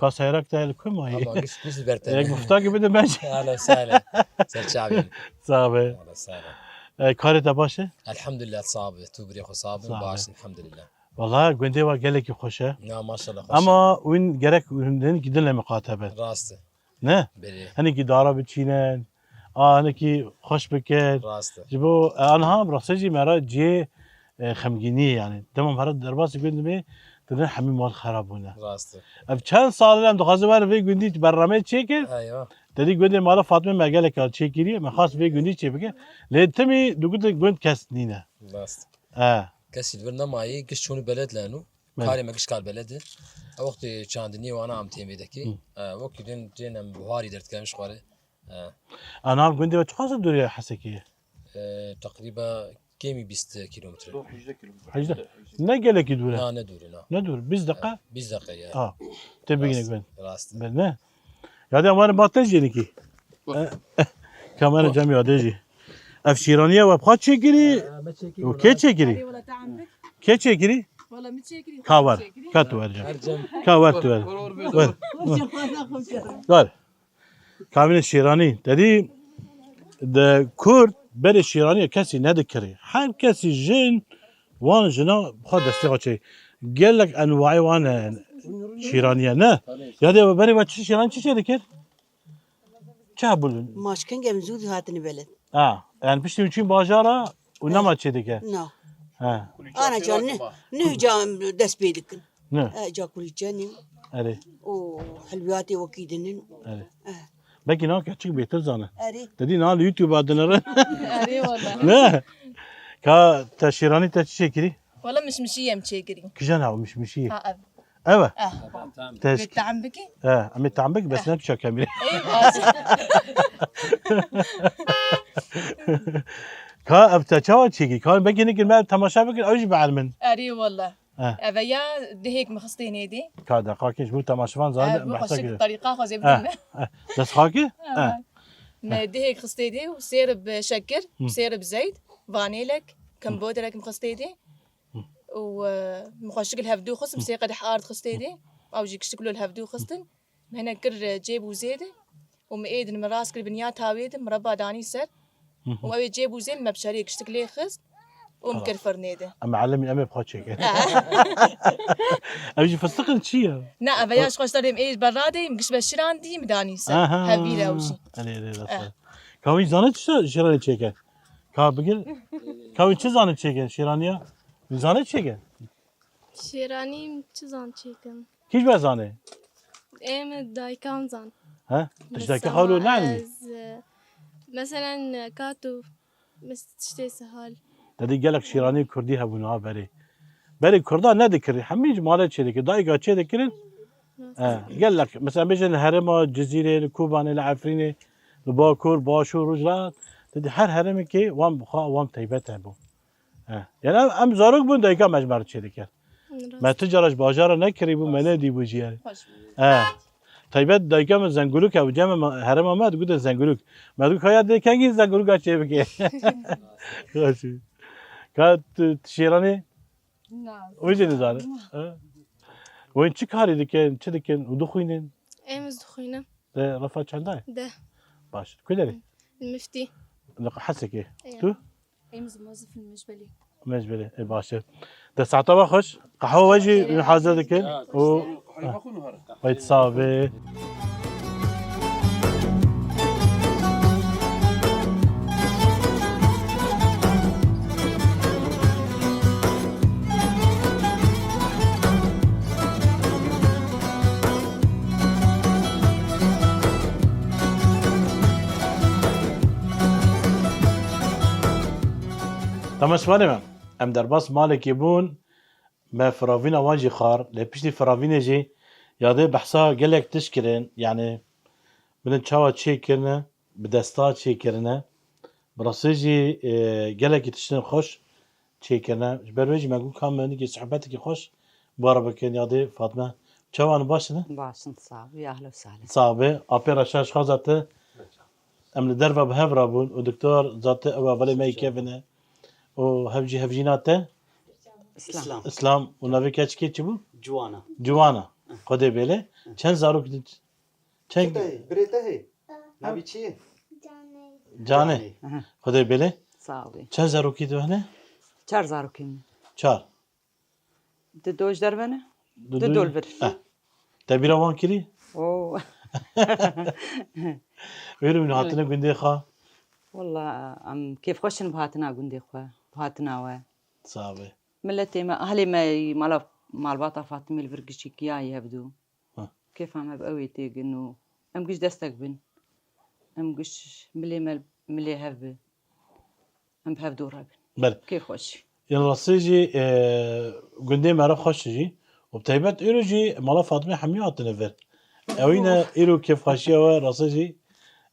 ka seyrak te li ku mayî? Ama giş, giş li ber te. Yek muftakî bide me jî. Ahlen sahlen. Ser çavê min. Sax be. Ahlen sahlen. E, karê te baş e? Elhamdülillah, sax be. Tu birê xwe sax be. Sax be. Baş, elhamdülillah. Wala gundê we gelekî xweş e. Na, maşallah, xweş e. Ama wîn gerek hinekî din lê miqate be. Rast e. Ne? Belê. Hinekî dara biçînin, a hinekî xweş bikin. Rast e. Ji bo, e, anha bi rastî jî me re cihê, e, xemgînî ye yani. Dema me re derbasî gund bê, didin hemî mal xerab bûne. Rast e. Ev çend sal e em dixwazin werin vê gundî berhemê çêkin. Eywa. Te dî gundê mala Fatmê me gelek kar çêkiriye, me xwest vê gundî çêbike. Lê timî digotin gund kes nîne. Rast. E. Kesî li vir nemayî, giş çûnî beled leno. Belê. Karê me giş kar beled e. Ew wextê çandiniyê wana em têm vê dekê. Hı. E, wekî din tên em buharî derdikerin ji xwe re. E. A nav gundê we çiqas dûrî Hesekê ye? E, teqrîba kêmî bîst kilometre. Hejdeh. Ne gelekî dûr e? Na, ne dûr e, na. Ne dûr? Bîst deqe? E, bîst deqe ye. Ha. Tê bigîne gund. Rast. Rast. Belê. Yadê em werin ba te jî nikî. Bak. Eh, eh, kamera cem yadê jî. Ev şîraniye we bi xwe çêkirî? Û kê çêkirî? Erê wala te em bik. Kê çêkirî? Wala min çêkirî. Ka wer. Ka tu wer cem. Ka wer tu wer. Wer. Wer. Wer. Kamîne şîranî. Te dî di Kurd berê şîraniyê kesî nedikirî. Her kesî jin Wan jina xwe destê xwe çê. Gelek enwayê wan e şîraniye, ne? Ya dê berê ve çi şîran çi çê dikir? Çi hebûn? Maşkeng em zû dihatine beled. Ha, yani piştî çûn bajara û nema çê dike. Na. Ha. Ana can ne, ne ca dest pê dikin. Ne. E, ca kulîçe ne. Erê. O helwiyatê wekî dinin. Erê. Eh. Belkî na keçik bêtir zane. Erê. Te dî na li YouTube-a dinere. Erê wala. Ne? Ka te şîranî te çi çêkirî? Wala mişmişî em çêkirî. Kija nav mişmişî? Ha ev. Ev e? Eh. Teşk. Bi tam bikî? Eh, em ê tam bik, bes ne tu çakamî. Ey baş. Ka ev te çawa çêkî? Ka belkî nikin me temaşa bikin, ew jî bielmin. Erê wala. Eh. Eve ya dihêk min xistê nêdî. Ka deqakê ji bo temaşevan zane Eh, bu behsa xweşik kir. Tariqa xwe zê Eh, bidin me. Eh. Dest xakê? Eh. Eh. Me dihêk xistê dî û sêr bi şekir, Hı. sêr bi zeyt, vanêlek, Hı. kimboderek min xistê dî. Hı. Û, eh, min xweşik li hevdû xist, min Hı. sê qedeh ard xistê dî. Ew jî kiştik lo li hevdû xistin. Min hinek kir, eh, cêb û zêde. Û min êdin min rast kir bin ya tawê de, mireba danî ser. Hı hı. Û ew ê cêb û zêl me bi şerê kiştik lê xist û min Tamam. kir firnê de. Em elimî em ê bi xwe çêkin. Ev jî fistiqin çi ye? Ne, eve ya ji xwe ji derê em ê ji berra de, em giş be şiran dî, min danî ser. Aha. Hevî re ew jî. Elê, elê, Eh. rasa. Ka wî zane çi şiranê çêke? Ka bigir. Ka wî çi zane çêke? Şîraniya? Wî zane çêke? Şêranî çi zan çêkim? Kî ji me zanê? Ê min dayikam zan. He? Tu ji dayika Mesela xalo neanî? ez, e, meselen, e, ka tu, mes-, tiştê sehal. Te dî gelek şîranî kurdî hebûn ha berê. Berê kurda nedikirî. Hemî ji malê çêdikir. Dayika çêdikirin. He, gelek. Mesela bêjin li herêma Cizîrê, li Kobanê, li Efrînê, li Bakur, Başûr, Rojhilat. Te dî her herêmekê wan bi xwe, wan taybet hebû. He. Yani em, em zarok bûn dayika me ji me re çêdikir. Rast. Me tu cara ji bajara nekirî bû, me nedî bû jî yani. Xweş bû. He. Taybet dayika min Zenguluk hebû, cem me herêma me digotin Zenguluk. Me digot ka ya dê kengî Zenguluka çê bike. Xweş bû. Ka tu, tu şêranê? Na. O jî nizane. He. Wên çi karî dikin, çi dikin û dixwînin? Em ez dixwînim. Te refa çenda ye? Deh. Baş. Ku derê? Miftî. Li Hesekê. Eya. Tu? Em zî mozif in mecbelî. Mecbelî. E, baş e. De saeta we xweş. Qehwe we jî hazir dikin. Ya, û Qehwe xwe nuhar. Wayt sabe. Temaşevanê me, em derbas malekê bûn, me firavîna wan jî xwar, lê piştî firavînê jî yadê behsa gelek tişt kirin, yani bilin çawa çêkirine, bi desta çêkirine. Bi rastî jî, e, gelekî tiştên xweş çêkirine. Ji ber wê jî me got ka me nikî sohbetekî xweş bi we re bikin, yadê Fatme. Çawa ne, baş ne? Baş in, sağ ol. Ya ehlen we sehlen. Sağ be. Apê Reşa ji xaza te. Em li derve bi hev re bûn û doktor zate ew hevalê me yê kevin e. Û hev jî hevjîna te? Îslam. Îslam. Îslam. Û navê keçikê çi bû? Ciwana. Ciwana. Xwedê bêle. Çend zarok din? Çend? Çi te hê? Birê te hê? Navê çi ye? Canê. Canê. Aha. Xwedê bêle. Sağ ol. Çend zarokî tu hene? Çar zarokî min. Çar. Di do ji derve ne? Di Di do do li vir. Eh. Te bîra wan kirî? Oo. Wêrê min hatine gundê xwe. Walla em kêfxweş in bi hatina gundê xwe, bi hatina we. Sağ be. Miletê me, ahlê me, mala, malbata Fatimê li vir gişîkiyayî hevdû. Ha. Kêfa me bi ew ê têgin û em giş destek bin. Em giş milê me, milê hev bi. Em bi hev dûr hebin. Belê. Kêfxweşî. Yên rastî jî, e, gundê me re xweş jî. Û bi taybet îro jî mala Fatmê hemî hatine vir. Ewî ne Oh. îro kêfxweşiya we rastî jî,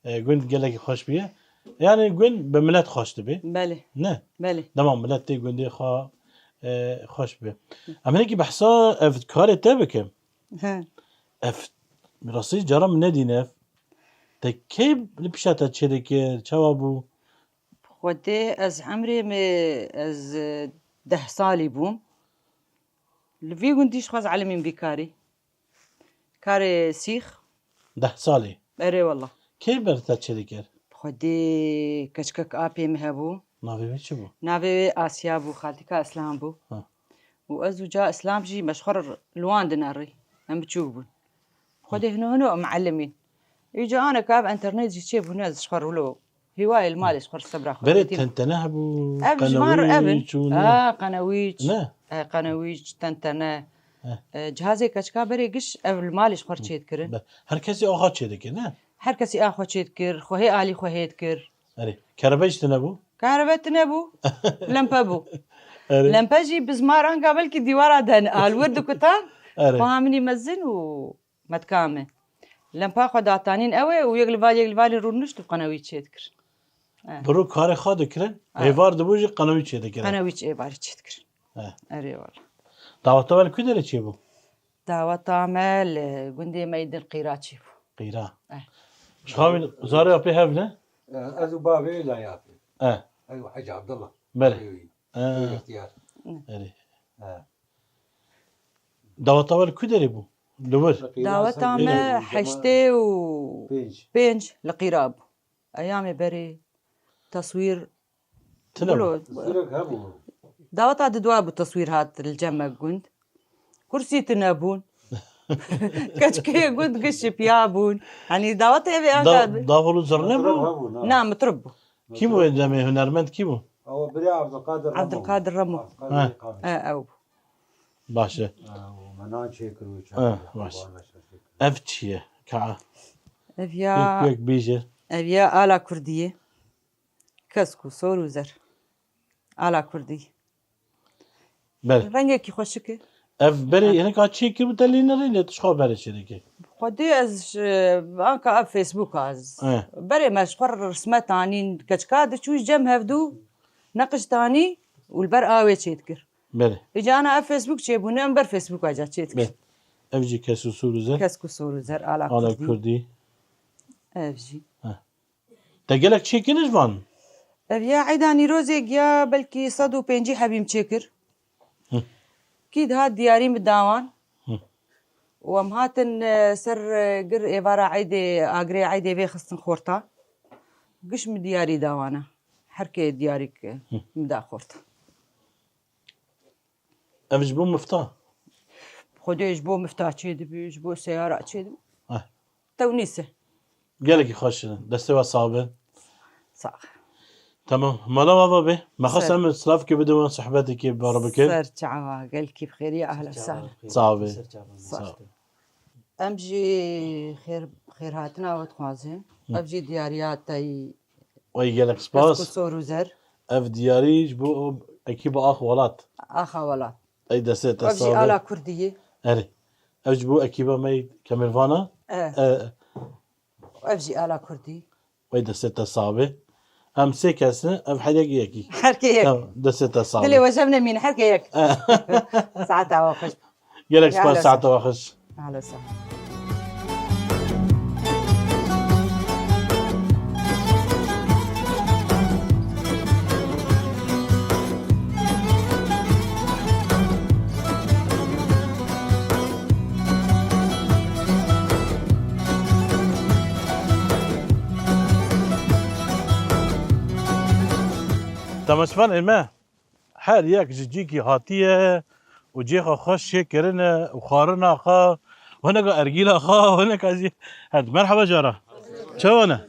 e, gund gelekî xweş bûye. Yani gund bi milet xweş dibe. Belê. Ne? Belê. Dema milet tê gundê xwe, e, xweş be. Em hinekî behsa ev karê te bikim. He. Ev rastî cara min nedîne ev. Te kê li pişta te çêdikir? Çawa bû? Xwedê ez emrê min, ez, e, deh salî bûm. Li vî gundî ji xwe ez elimîm vî karî. Karê sîx. Deh salî? Erê wela. Kê ber te çêdikir? Xwedê keçikek apê min hebû. Navê wê çi bû? Navê wê Asiya bû, xaltîka Îslam bû. Ha. Û ez û ca Îslam jî me ji xwe re li wan dinerî. Em biçûk bûn. Xwedê hino hino em muellimîn. Îca aneka ev enternet jî çêbûne ez ji xwe re wilo. Hîwayê li malê ji xwe re sebra xwe Berê didîm. Tentene hebû, Ev ji van re ev in. Qenewîç û ne? Ha, qenewîç. Ne? E, qenewîç, tentene. Heh. E, cihazê keçika berê giş ev li malê ji xwe re çêdikirin. Be-, her kesî axa çêdikir, ne? Her kesî axa çêdikir, xwe hê alî xwe hê dikir. Erê, kerebe jî tune bû? Kerebe tune bû. Lempe bû. Erê. Lempe jî bizmar anka belkî dîwara den al wir dikutan. Erê. Xweha minî mezin û metka me. Lempa xwe datanîn ew ê û yek li val yek li valî rûnişt û qenewî çêdikir. Eh. Bi rû karê xwe dikirin, Eh. êvar dibû jî qenewî çêdikirin. Qenewî çê êvarî çêdikirin. Eh. Erê wala. Daweta we li ku derê çêbû? Daweta me li gundê me yê din Qîra çêbû. Qîra. Eh. Ji xwe zarê apê hev ne? Eh, ez û bavê la yapê. Eh. Ez û Hecî Abdullah. Belê. Ew, Eh. ew ihtiyar. Erê. Eh. Daweta we li ku derê bû? Li wir? Li Qîra Daweta ser me Qîra. heştê û Pênc. pênc li Qîra bû. Eyamê berê teswîr Tune bû. Wilo. Zirek hebû. Daweta didwa bû teswîr hat li cem me gund. Kursî tune bûn. Keçikê gund giş piya bûn. Hani daweta evê anka Da-, davul û zirne Mitrib bû? hebû, na. Na, mitrib bû. Kî bû wê demê? Hunermend kî bû? Ew birê Abdulkadir Remo. Abdulkadir Remo. Abdulkadir Ha. Remo. E, ew bû. Baş e. Ew, me nan çêkir û Ha, çawa baş. Ev çi ye? Ka. Ev ya, Yek, yek bîje. ev ya ala Kurdî ye. Kesk û sor û zer. Ala Kurdî. Belê. Rengekî xweşik e. Ev berê Ha. hinek a çêkir bi te lê nerê lê tu ji xwe berê çêdikî. Xwedê ez ji, anka ev Facebook a ez. Eh. Berê me ji xwe re rismet anîn, keçika diçû ji cem hevdû neqiş danî û li ber awê çêdikir. Belê. Îca ana ev Facebook çêbûne, em ber Facebook a ca çêdikir. Belê. Ev jî kes û sor û zer. Kesk û sor û zer, ala Ala Kurdî. Kurdî. Ev jî. Heh. Te gelek çêkir ji van? Ev ya eyda Nîrozê giya belkî sed û pêncî hebîm çêkir. Hı. Kî dihat diyarî min dawan. Hı. Û em hatin, e, ser, e, gir êvara eydê, agirê eydê vê xistin xorta. Giş min diyarî dawana. Her kê diyarî ki Hı. min da xorta. Ev ji bo mifta? Xwedê ji bo mifta çêdibe, ji bo seyara çêdibe. Eh. Tewnîs e. Gelekî xweş in. Destê we sax be. Sax. Tamam. Mala we va be. Me xwest Ser. em silavkê bidin wan sohbetekê bi re bikin. Ser çava. Gelkî bi xêrî, ehla sahla. Sax be. Sax. Em jî xêr, xêrhatina we dixwazin. Hı. Ev jî diyariya te yî Ay gelek Kesk û spas. sor û zer. Ev diyarî ji bo ekîba Ax Welat. Axa Welat. Ey destê te Ev jî sax be. Ala Kurdî ye. Erê. Ev ji bo ekîba me yê Kemirvana. E. E. Ev jî ala Kurdî. Ey destê te sax be. Em sê kes in, ev her yek yekî. Her kê yek. Tamam, destê te sax be. Dilê we jev nemîne, her kê yek. E. Saeta we xweş. Gelek Ya spas, Halo saeta we xweş. Halo sağ. Temaşevan ê me. Her yek ji cîkî hatiye û cêxa xwe şê kirine û xwarina xwe, hineka ergîla xwe, hineka jî her. Merheba cara. Çawa ne?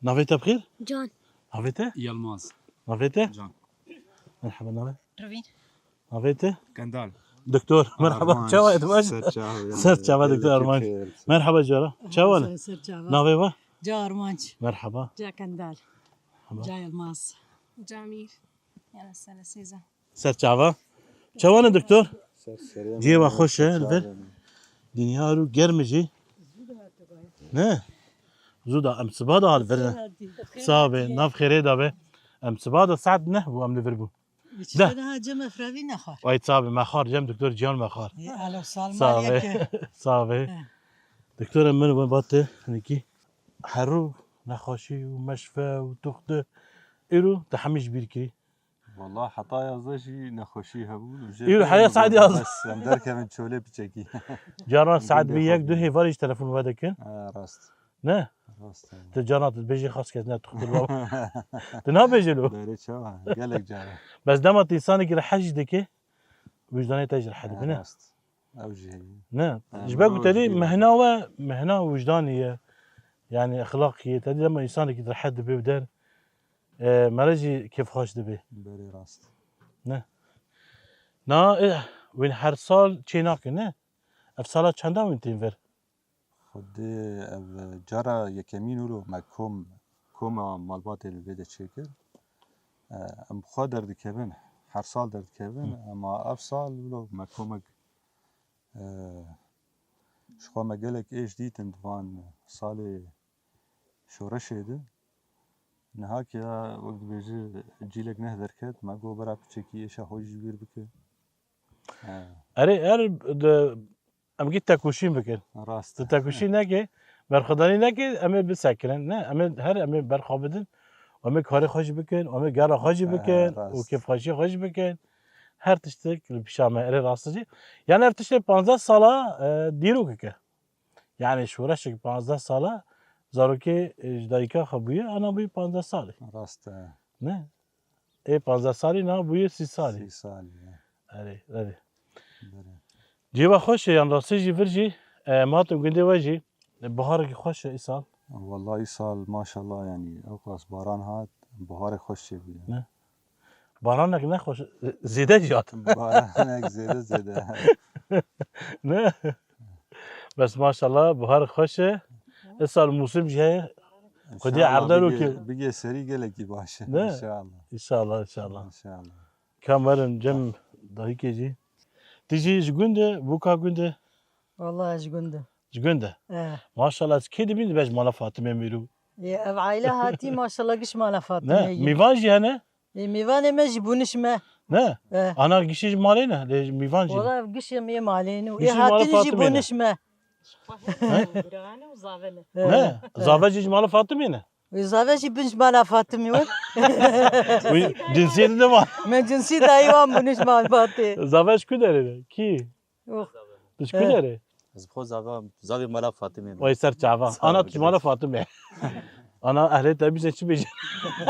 Navê te bi xêr? Can. Navê te? Yilmaz. Navê te? Can. Merheba, navê? Revîn. Navê te? Kendal. Doktor, merheba. Armanc. Çawa, tu baş? Ser çava, Ser çava, Doktor Armanc. Merheba cara. Çawa ne? Ser çava. Navê we? Ca Armanc. Merheba. Ca Kendal. Merheba. Ca Yilmaz. Camîr. Yana sene sêze. Ser çava. Çawa ne doktor? Cihê we xweş e li vir. Dinya rû germ e jî. Ne? Zû da em siba da hal vir ne. Sax be, nav xêrê da be. Em siba da saet neh bû em li vir bû. De. Daha cem efrevî nexwar. Ay sax be, me xwar cem doktor Cihan me xwar. Ê, alo, salma Sax be. yeke. Sax be. He. Doktor em min we bate, hinekî. Herû nexweşî û meşfe û tuxte. Îro te hemî ji bîr kirî. Wala heta yazdeh jî nexweşî hebûn û jê Îro pê heya saet yazdeh. Bes, em derkevin çolê piçekî. Caran saet Gundê bi yek xwe du bînin. Hêvarî ji telefon vedikin. Ha, rast. Ne? Rast e. Tu cana tu dibêjî xas kes ne tu xwe baba. Tu nabêjî lo. Berê çawa? Gelek cara. Bes dema tu însanekî rehet jî dike, wijdanê te jî rehet dibe, ne? Rast. Ew jî heye. Ne? Ha, ji ber ku te dî mehna we, mehna wijdanî ye. Yani exlaqî ye. Te dî dema însanekî rehet dibe bi der, e, mere jî kêfxweş dibe. Berê rast. Ne? Na, e, wîn her sal çê nake, ne? Ev sala çenda wîn tên vir? Xwedê ev cara yekemîn wilo me kom, koma malbatê li vê de çêkir. E, em bi xwe derdikevin, her sal derdikevin, Hı. Ema ev sal wilo me komek, e, ji xwe me gelek êş dîtin di van salê şoreşê de. Niha ke ya wek dibêje cîlek neh derket, me got bira piçekî êşa xwe jî ji bîr bike. He. Erê, her di, em gî tekoşîn bikin. Rast. Tu tekoşîn neke, berxwedanî neke, em ê bisekirin. Ne, em ê her em ê berxwe bidin. Em ê karê xwe jî bikin, em ê gera xwe jî He, bikin, rast. Û kêfxweşiya xwe jî bikin. Her tiştek li pişa me, erê rast jî. Yani ev tiştê panzdeh sala, e, dîrokek e. Yani şoreşek panzdeh sala zarokê, e, ji dayika xwe bûye, ana bûye panzdeh salî. Rast e. Ne? Ê panzdeh salî na bûye sî salî. Sî salî, ya. Erê, erê. Berê. Cêba xweş e, yan rastî jî vir jî, e, em hatin gundê we jî, e, biharekî xweş e îsal. Wallahî îsal maşallah yani, ew qas baran hat, biharek xweş çêbûye. Ne? Baranek nexweş, zêde jî hat. Baranek zêde, zêde. Ne? Bes maşallah, bihar xweş e. Îsal mûsim jî heye. Xwedî Înşallah erdero bigê, ki. Bigê serî gelekî baş e. Ne? Înşallah. Înşallah, înşallah. Înşallah. Kamerim cem dayikê jî. Tu jî ji gund e, bûka gund e? Vallahi ji gund e. Ji gund e? Eh. Maşallah, ez kê dibîn dibe ji mala Fatimê Mîrû. Ê, ev aile hatî maşallah giş mala Fatimê Ne, yî. Mîvan jî hene? Ê, mîvanê me jî bûniş me. Ne? Eh. Ana gişî ji malê ne, lê mîvan jî. Wala ev gişê me yê malê ne. Ê, Gişî ji mala hatî jî Fatimê ne. Bûniş me. He? Giran û zave ne. Eh. Ne? Zave jî ji mala Fatimê ne? Ê, zave jî bin ji mala Fatimê win. Wî cinsiyetê de var. Me cinsî dayî wan bûniş malbatê. Zave ji ku derê ne? Kî? Yok. Tu ji ku Eh. derê? Ez bi xwe zava, zavê mala Fatimê me. Wey ser çava. Sağ ol, Ana tu ji mala Fatimê. Ana ehlê te bîse çi bêjin?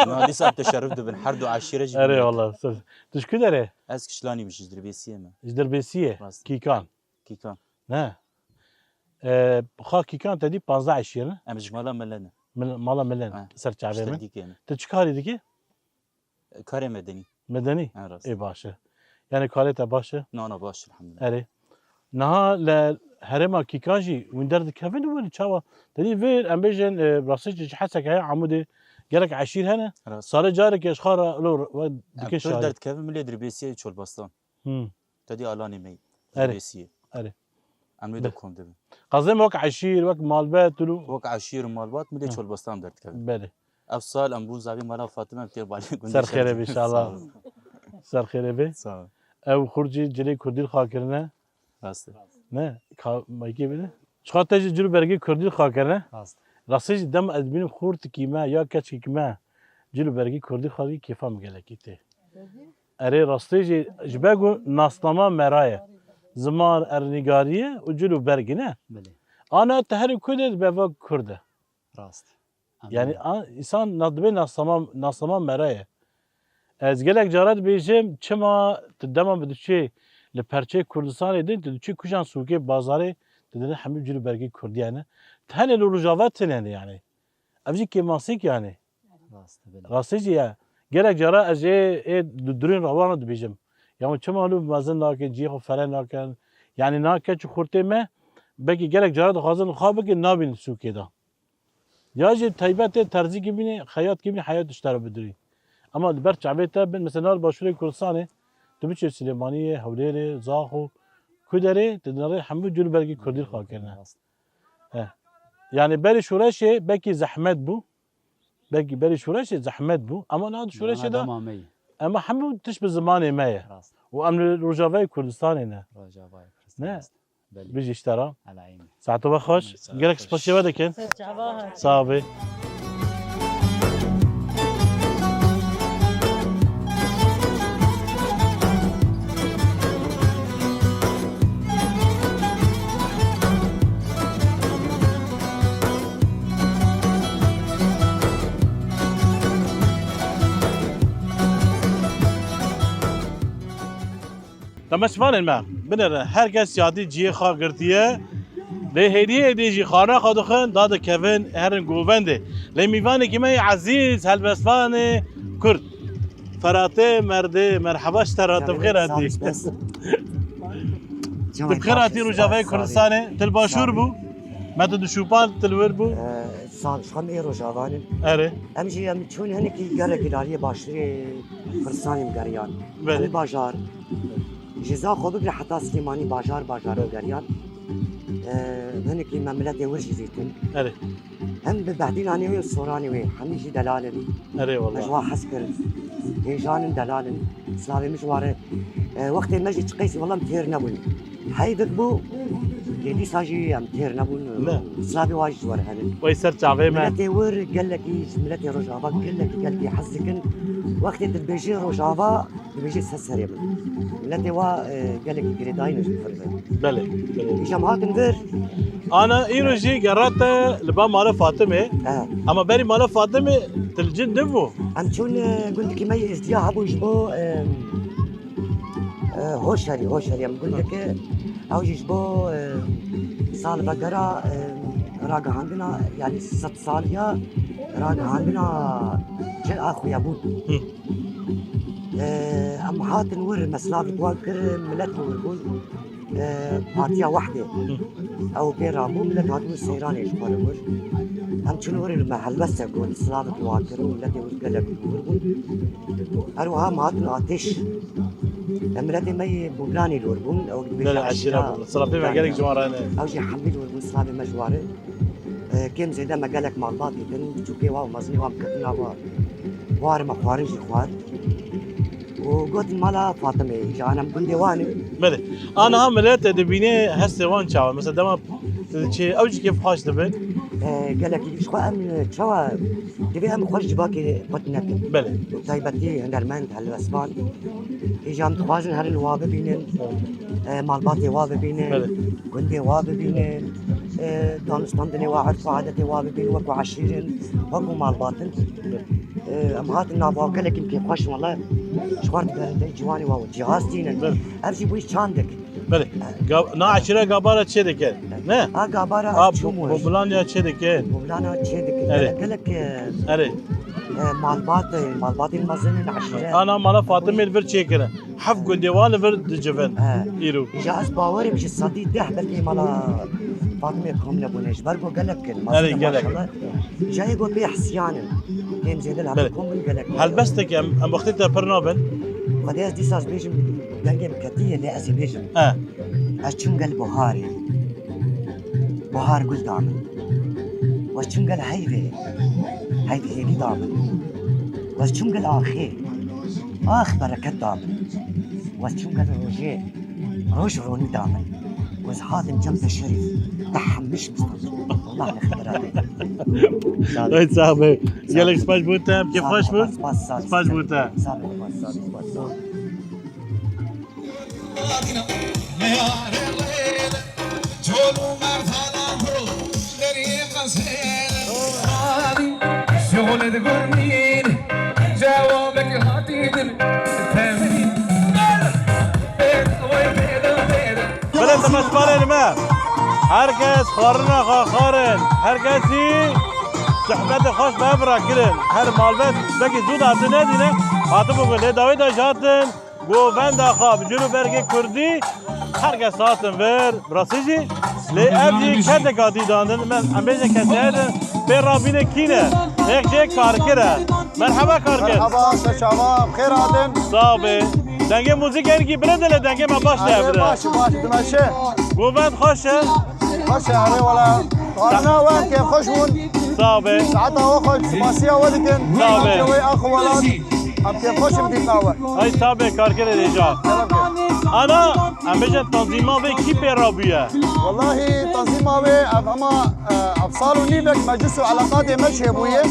Na, dîsa teşerruf dibin. Her du eşîre jî Erê bûn. Wallah. Ser. Tu ji ku derê? Ez Kişlanî me, ji Dirbêsiyê me. Ji Dirbêsiyê? Rast. Kîkan? Kîkan. Ne. E, xa Kîkan te dî panzdeh eşîre ne? Em ji mala Mele ne. Mil-, mala Mele ne. Ha, Ser çavê işte me. Dîkê ne. Tu çi karî dikî? Karê medenî. Medenî? Ha, rast. Ê baş e. Yani karê te baş e? Na, na, baş, elhamdülillah. Erê. Niha li herêma Kîkan jî wînder dikevin û win çawa? Te dî vir, em bêjin, e, rastî jî hesek heye Amûdê gelek eşîr hene. Rast. Sarê careke ji xwe re lo we Em dike pir şarî. Derdikevin milê Dirbêsiyê Çolbastan. Hmm. Te dî alanê me yî. Erê. Dirbêsiyê. Erê. Em wê Be- de kom dibin. Qazê me wek eşîr, wek malbet, tu Wek eşîr û malbat milê Hı. Çolbastan derdikevin. Belê. Ev sal em bûn zavê mala Fatime em tê balê gundê Ser xêre be inşallah. Sağ ol. Ser xêre be. Sağ ol. Ew xurcî cilê kurdî li xwe kirine. Rast e. Ne? Ka, maykê bide. Çiqa te jî cil û bergê kurdî li xwe kirine. Rast. Rastî jî dem ez bînim xurtikî me ya keçkî me cil û bergê kurdî xwe kêfa min gelekî tê. Erê rastî jî ji ber ku nasnama me ra ye. Ziman ernîgarî ye û cil û bergî ne. Belê. Ana te herî ku de dibe va kurd e. Rast. Yani Anladım. A, insan na-, dibe nasnama, nasnama me ra ye. Ez gelek cara dibêjim, çima tu dema bi diçê li perçeyê Kurdistanê din, tu diçî kujan sûkê bazarê, tu dine hemî cil û bergê kurdî hene. Tenê li Rojava tune ne yani. Ev jî kêmasîk yani. Rast, belê. Rastî jî ya. Gelek cara ez ê, ê du-, durên rewana dibêjim. Ya çima lû mezin nakin, cihê xwe fere nakin. Yani na keç û xurtê me, belkî gelek cara dixwazin xwe bikin, nabînin sûkê de. Ya jî teybetê terzîkî bînî, xeyatîkî bînî, heyat ji te re bidurî. Ema li ber çavê te bin, mesela li başûrê Kurdistanê, tu biçê Silêmaniyê, Hewlêrê, Zaxo, ku derê, tu dinêrê hemû cil û bergî kurdî li xwe kirine. Rast. He. Yani berî şoreşê belkî zehmet bû. Belkî berî şoreşê zehmet bû. Ama niha di şoreşê de dema me ye. Ema hemû tişt bi zimanê me ye. Rast. Û em li Rojavayê Kurdistanê ne. Rojavayê Kurdistanê Ne? rast. Belê. Bijî ji te re. Ela eyni. Saeto we xweş. Saet Gelek xweş. Spasiya we dikin. Ser çava hat. Sağ be. Demeşvanên me, binêre, her kes şadî cihê xwe girtiye. Lê hêdî hêdî jî xwarina xwe dixwin, dadikevin, herin govendê. Lê mîvanekî me yê ezîz, helbestvanê Kurd. Feratê Merdê, merheba ji te re, tu bi xêr hatî. Tu bi xêr hatî Rojavayê Kurdistanê, tu li başûr bû. Me tu dişûpan, tu li wir bû. Sağ ol, ji xwe em ê Rojavan in. Erê. Em jî em çûn hinekî gelekî li aliyê başûrê Kurdistanê em geriyan. Belê. Em bajar. Ji Zaxo bigire heta Silêmanî bajar bajar em geriyan. Ee, hinekî me miletê wir jî dîtin. Erê. Hem bi behdîlanê wê û soranê wê, hemî jî delal in. Erê wala. Me ji wan hez kir. Hêjan in, delal in. Silavê min ji wan re. Ee, wextê me jî çiqeysî wela em têr nebûn. Heyvek bû, lê dîsa jî em têr nebûn. Ne. Silavê wa jî ji we re hene. Wey ser çavê me. Miletê wir gelekî, ji miletê Rojava gelekî, gelekî hez dikin. Wextê tu dibêjî Rojava, dibêjî ser serê min. Miletê wa, e, gelekî girêdayî ne ji vir ve. Belê, belê. Îja em hatin vir. Ana, îro jî gerate li ba mala Fatimê. He. Ama berî mala Fatimê tu li cin dibû. Em çûn, e, gundikî me yê Êzdiya hebû ji bo, e, E, Hoşerî, Hoşerî em gundeke, ew jî ji bo, e, salvegera, e, ragihandina, yanî sed saliya ragihandina çi a xuya bûn. Hı. E, em hatin wir, me silav li wan kir, milet wir bûn. E, Partiya Wehdê. Hı. Ew pê rabû, milet hatibû seyranê ji xwe re wir. Em çûn wir, me helbestek got, silavek li wan kir û miletê wir gelek wir bûn. Her wiha em hatin Atêş. Em miletê me yê Bûblanê li wir bûn. Ew dibêje Belê, Eşîra Eşîra bûn. Silavê me Bûblanê gelek ya. Ji wan re ne. Ew jî hemî li wir bûn, silavê me ji wan re. E, kêm zêde me gelek malbat dîtin. Çûkê wa û mezinê wa em ketin nava. War me xwarin jî xwar. Û gotin mala Fatimê, ji anem gundê wan in. Belê. Aniha milete dibîne hestê wan çawa? Mesela dema çi ew jî kêfxweş dibin? E, gelekî ji xwe em çawa divê em xweş civakê qut nekin. Belê. Taybetî hunermend, helbestvan. Îja em dixwazin herin wa bibînin. E, malbatê wa bibînin. Belê. Gundê wa bibînin. E, danûstandinê wa, erf û adetê wa bibînin, wekû eşîrin, wekû malbatin. Belê. E, em hatin nav wa gelekî em kêfxweş in, wele ji xwe re digerin, dê ciwanê wa û cihaz tînin. Belê. Ev jî bûyî çandik. Belê. Ga-, na eşîra Gabara çê dike? Ne? A Gabara A, çûm bu, wir. Bûblan ya çê dike? Bûblan ya çê dike. Erê. Gelek, gelek, e, Erê. E, malbat, e, malbatên mezin in eşîre. Ana mala Fatimê li vir çêkirin. Heft gundê wan li vir dicivin. He. Îro. Îja ez bawerim ji sedî deh belkî mala Fatimê kom nebûne. Ji ber ku gelek in. Erê, mezin in gelek. Maşallah. Cayê ku pê hisiyan in. Kêm zêde li Belê. Hemû kom bin gelek. Helbestek em, em wextê te pir nabin. Xwedê ez dîsa ez bêjim dengê min ketiye lê ez ê bêjim. He. Ez çûm gel buharê. Buhar gul da min. Wez çûm gel heyvê. Heyv hêvî da min. Wez çûm gel axê. Ax bereket da min. Wez çûm gel rojê. Roj ronî da min. Wez hatim cem te şerîf. Te hemîş bistand. Allah ne xibira te. Ay, sağ ol. Gelek spas bû te. Kêf xweş bû. Spas, spas, spas. Spas bû te. Sağ ol, spas, spas, spas. Belê, temeşvanên me, her kes xwarina xwe xwarin, her kesî sohbetê xweş bi hev re kirin. Her malbet belkî zû de hatine dîne, hatibû ku lê dawî de jî hatin. Govenda xwe bi cil û bergê kurdî her kes hatin vir, bi rastî jî. Lê ev jî kesek hatî dandin, em, em bêjin kesê heye, pê rabîne kî ne? Yek jê karkir e. Merheba karkir. Merhaba, ser çava, bi xêr hatin. Sağ be. Dengê muzîk herkî bire de lê dengê me baş tê Erê, bire. Baş, baş, tu meşe. Govend xweş e. Xweş e, erê wala. Xwarina we em kêfxweş bûn. Sağ be. Saeta we xweş, spasiya we dikin. Sağ be. Wê axu welat. Em kêfxweş in dîtina we. Ay, sağ be, karkerê dêja. Ana, em bêjin tanzîma vê kî pê rabûye? Wellahî, tanzîma wê, ev hema, e, ev sal û nîvek meclis û eleqatê me çêbûye.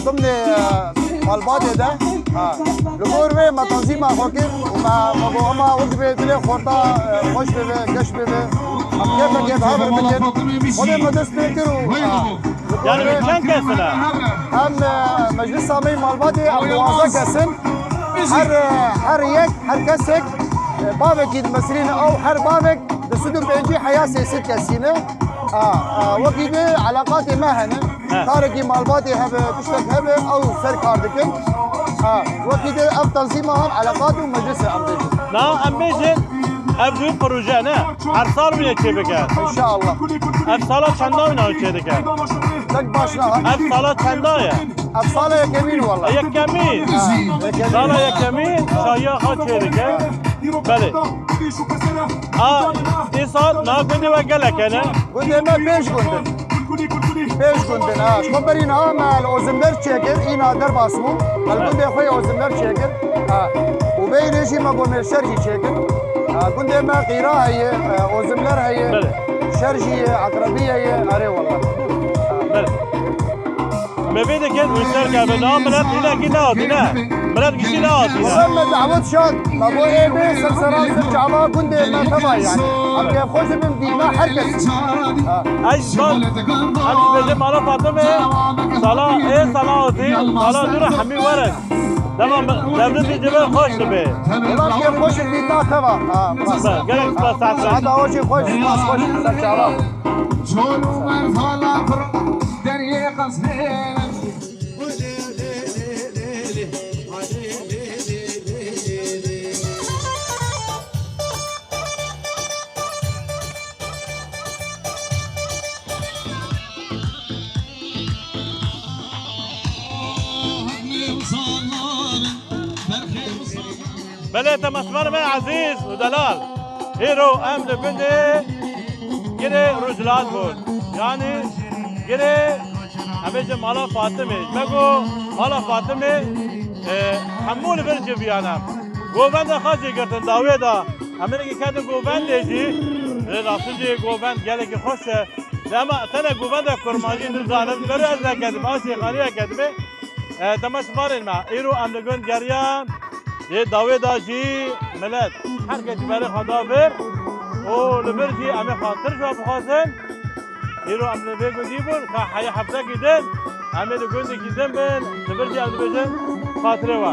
Dimnê, e, malbatê de. Ha. Li gor wê me tanzîma xwe kir û me, me got, hema wek vê dilê xorta, e, xweş bibe, geş bibe. Em kêfekê bi hev re bikin. Xwedê me dest pê kir û, ha. Yanî çend kes in? Em, e, meclisa me yê malbatê, em duwazdeh kes in. Her, e, her yek, her kesek Bavekî dimesrîne, ew her bavek du sed û pêncî heya sê sed kesî ne. A, a, wekî de eleqatê me hene. He. Karekî malbatê hebe, tiştek hebe, ew ser kar dikin. Ha, wekî de ev tenzîma han eleqat û meclis e em bêjin. Na, em bêjin, ev du proje ne. Her sal wîne çêbike. İnşallah. Ev sala çenda wîne çêdike? Tek baş na. Ev sala çenda ye? Ev sala yekemîn wala. Yekemîn. Ha, yekemîn. Sala yekemîn şahiya xwe çêdike. Belê. A, îsal na gundê we gelek hene? Gundê me pênc gund in. Pênc gund in, ha. Ji xwe berî niha me li Ozimber çêkir, îna derbas bû. Me li gundê xwe yê Ozimber çêkir. Ha. Û veyî rê jî me Gomêrşer jî çêkir. Ha, gundê me Qîra heye, e, Ozimler heye, Belê. Şer jî ye, Eqrebiye ye, erê wela. Belê. Me vê dikin û ser kevin. Na milet hinekî nehatî, ne? Milet giştî nehatî, ne? Wela me dawet şand. Me bo ê bê ser sera ser çava gundê me teva yani. Em kêfxweş dibin dîna her kes. Ha. Ey zan, em dibêjin mala Fatimê, sala ê sala hatî, sala dû re hemî werin. Dema me-, devletî cibe xweş dibe. Wela em kêfxweş dibin dîna teva. Ha, Be, gelek spas, saet xweş. Saeta we jî xweş, spas xweş, ser çava. Çol û mervala pir deriyê qezê. Belê, temaşevanê me ezîz û delal. Îro em li gundê Girê Rojhilat bûn. Yanî Girê, em bêjin mala Fatimê. Me got mala Fatimê, e, hemû li vir civiyane. Govenda xwe jî girtin dawê de. Em hinekî ketin govendê jî. Lê rastî jî govend gelekî xweş e. Lê ema tenê govenda kurmancî nizanim. Ber ez neketim, a Şêxanî neketim. E, temaşevanên me, îro em li gund geriyan, yê dawê de jî milet her kes ji berê xwe da vir û li vir jî em ê xatir ji we bixwazin. Îro em li vê gundî bûn, ka heye heftekî din, em ê li gundekî din bin, li vir jî em dibêjin xatirê we.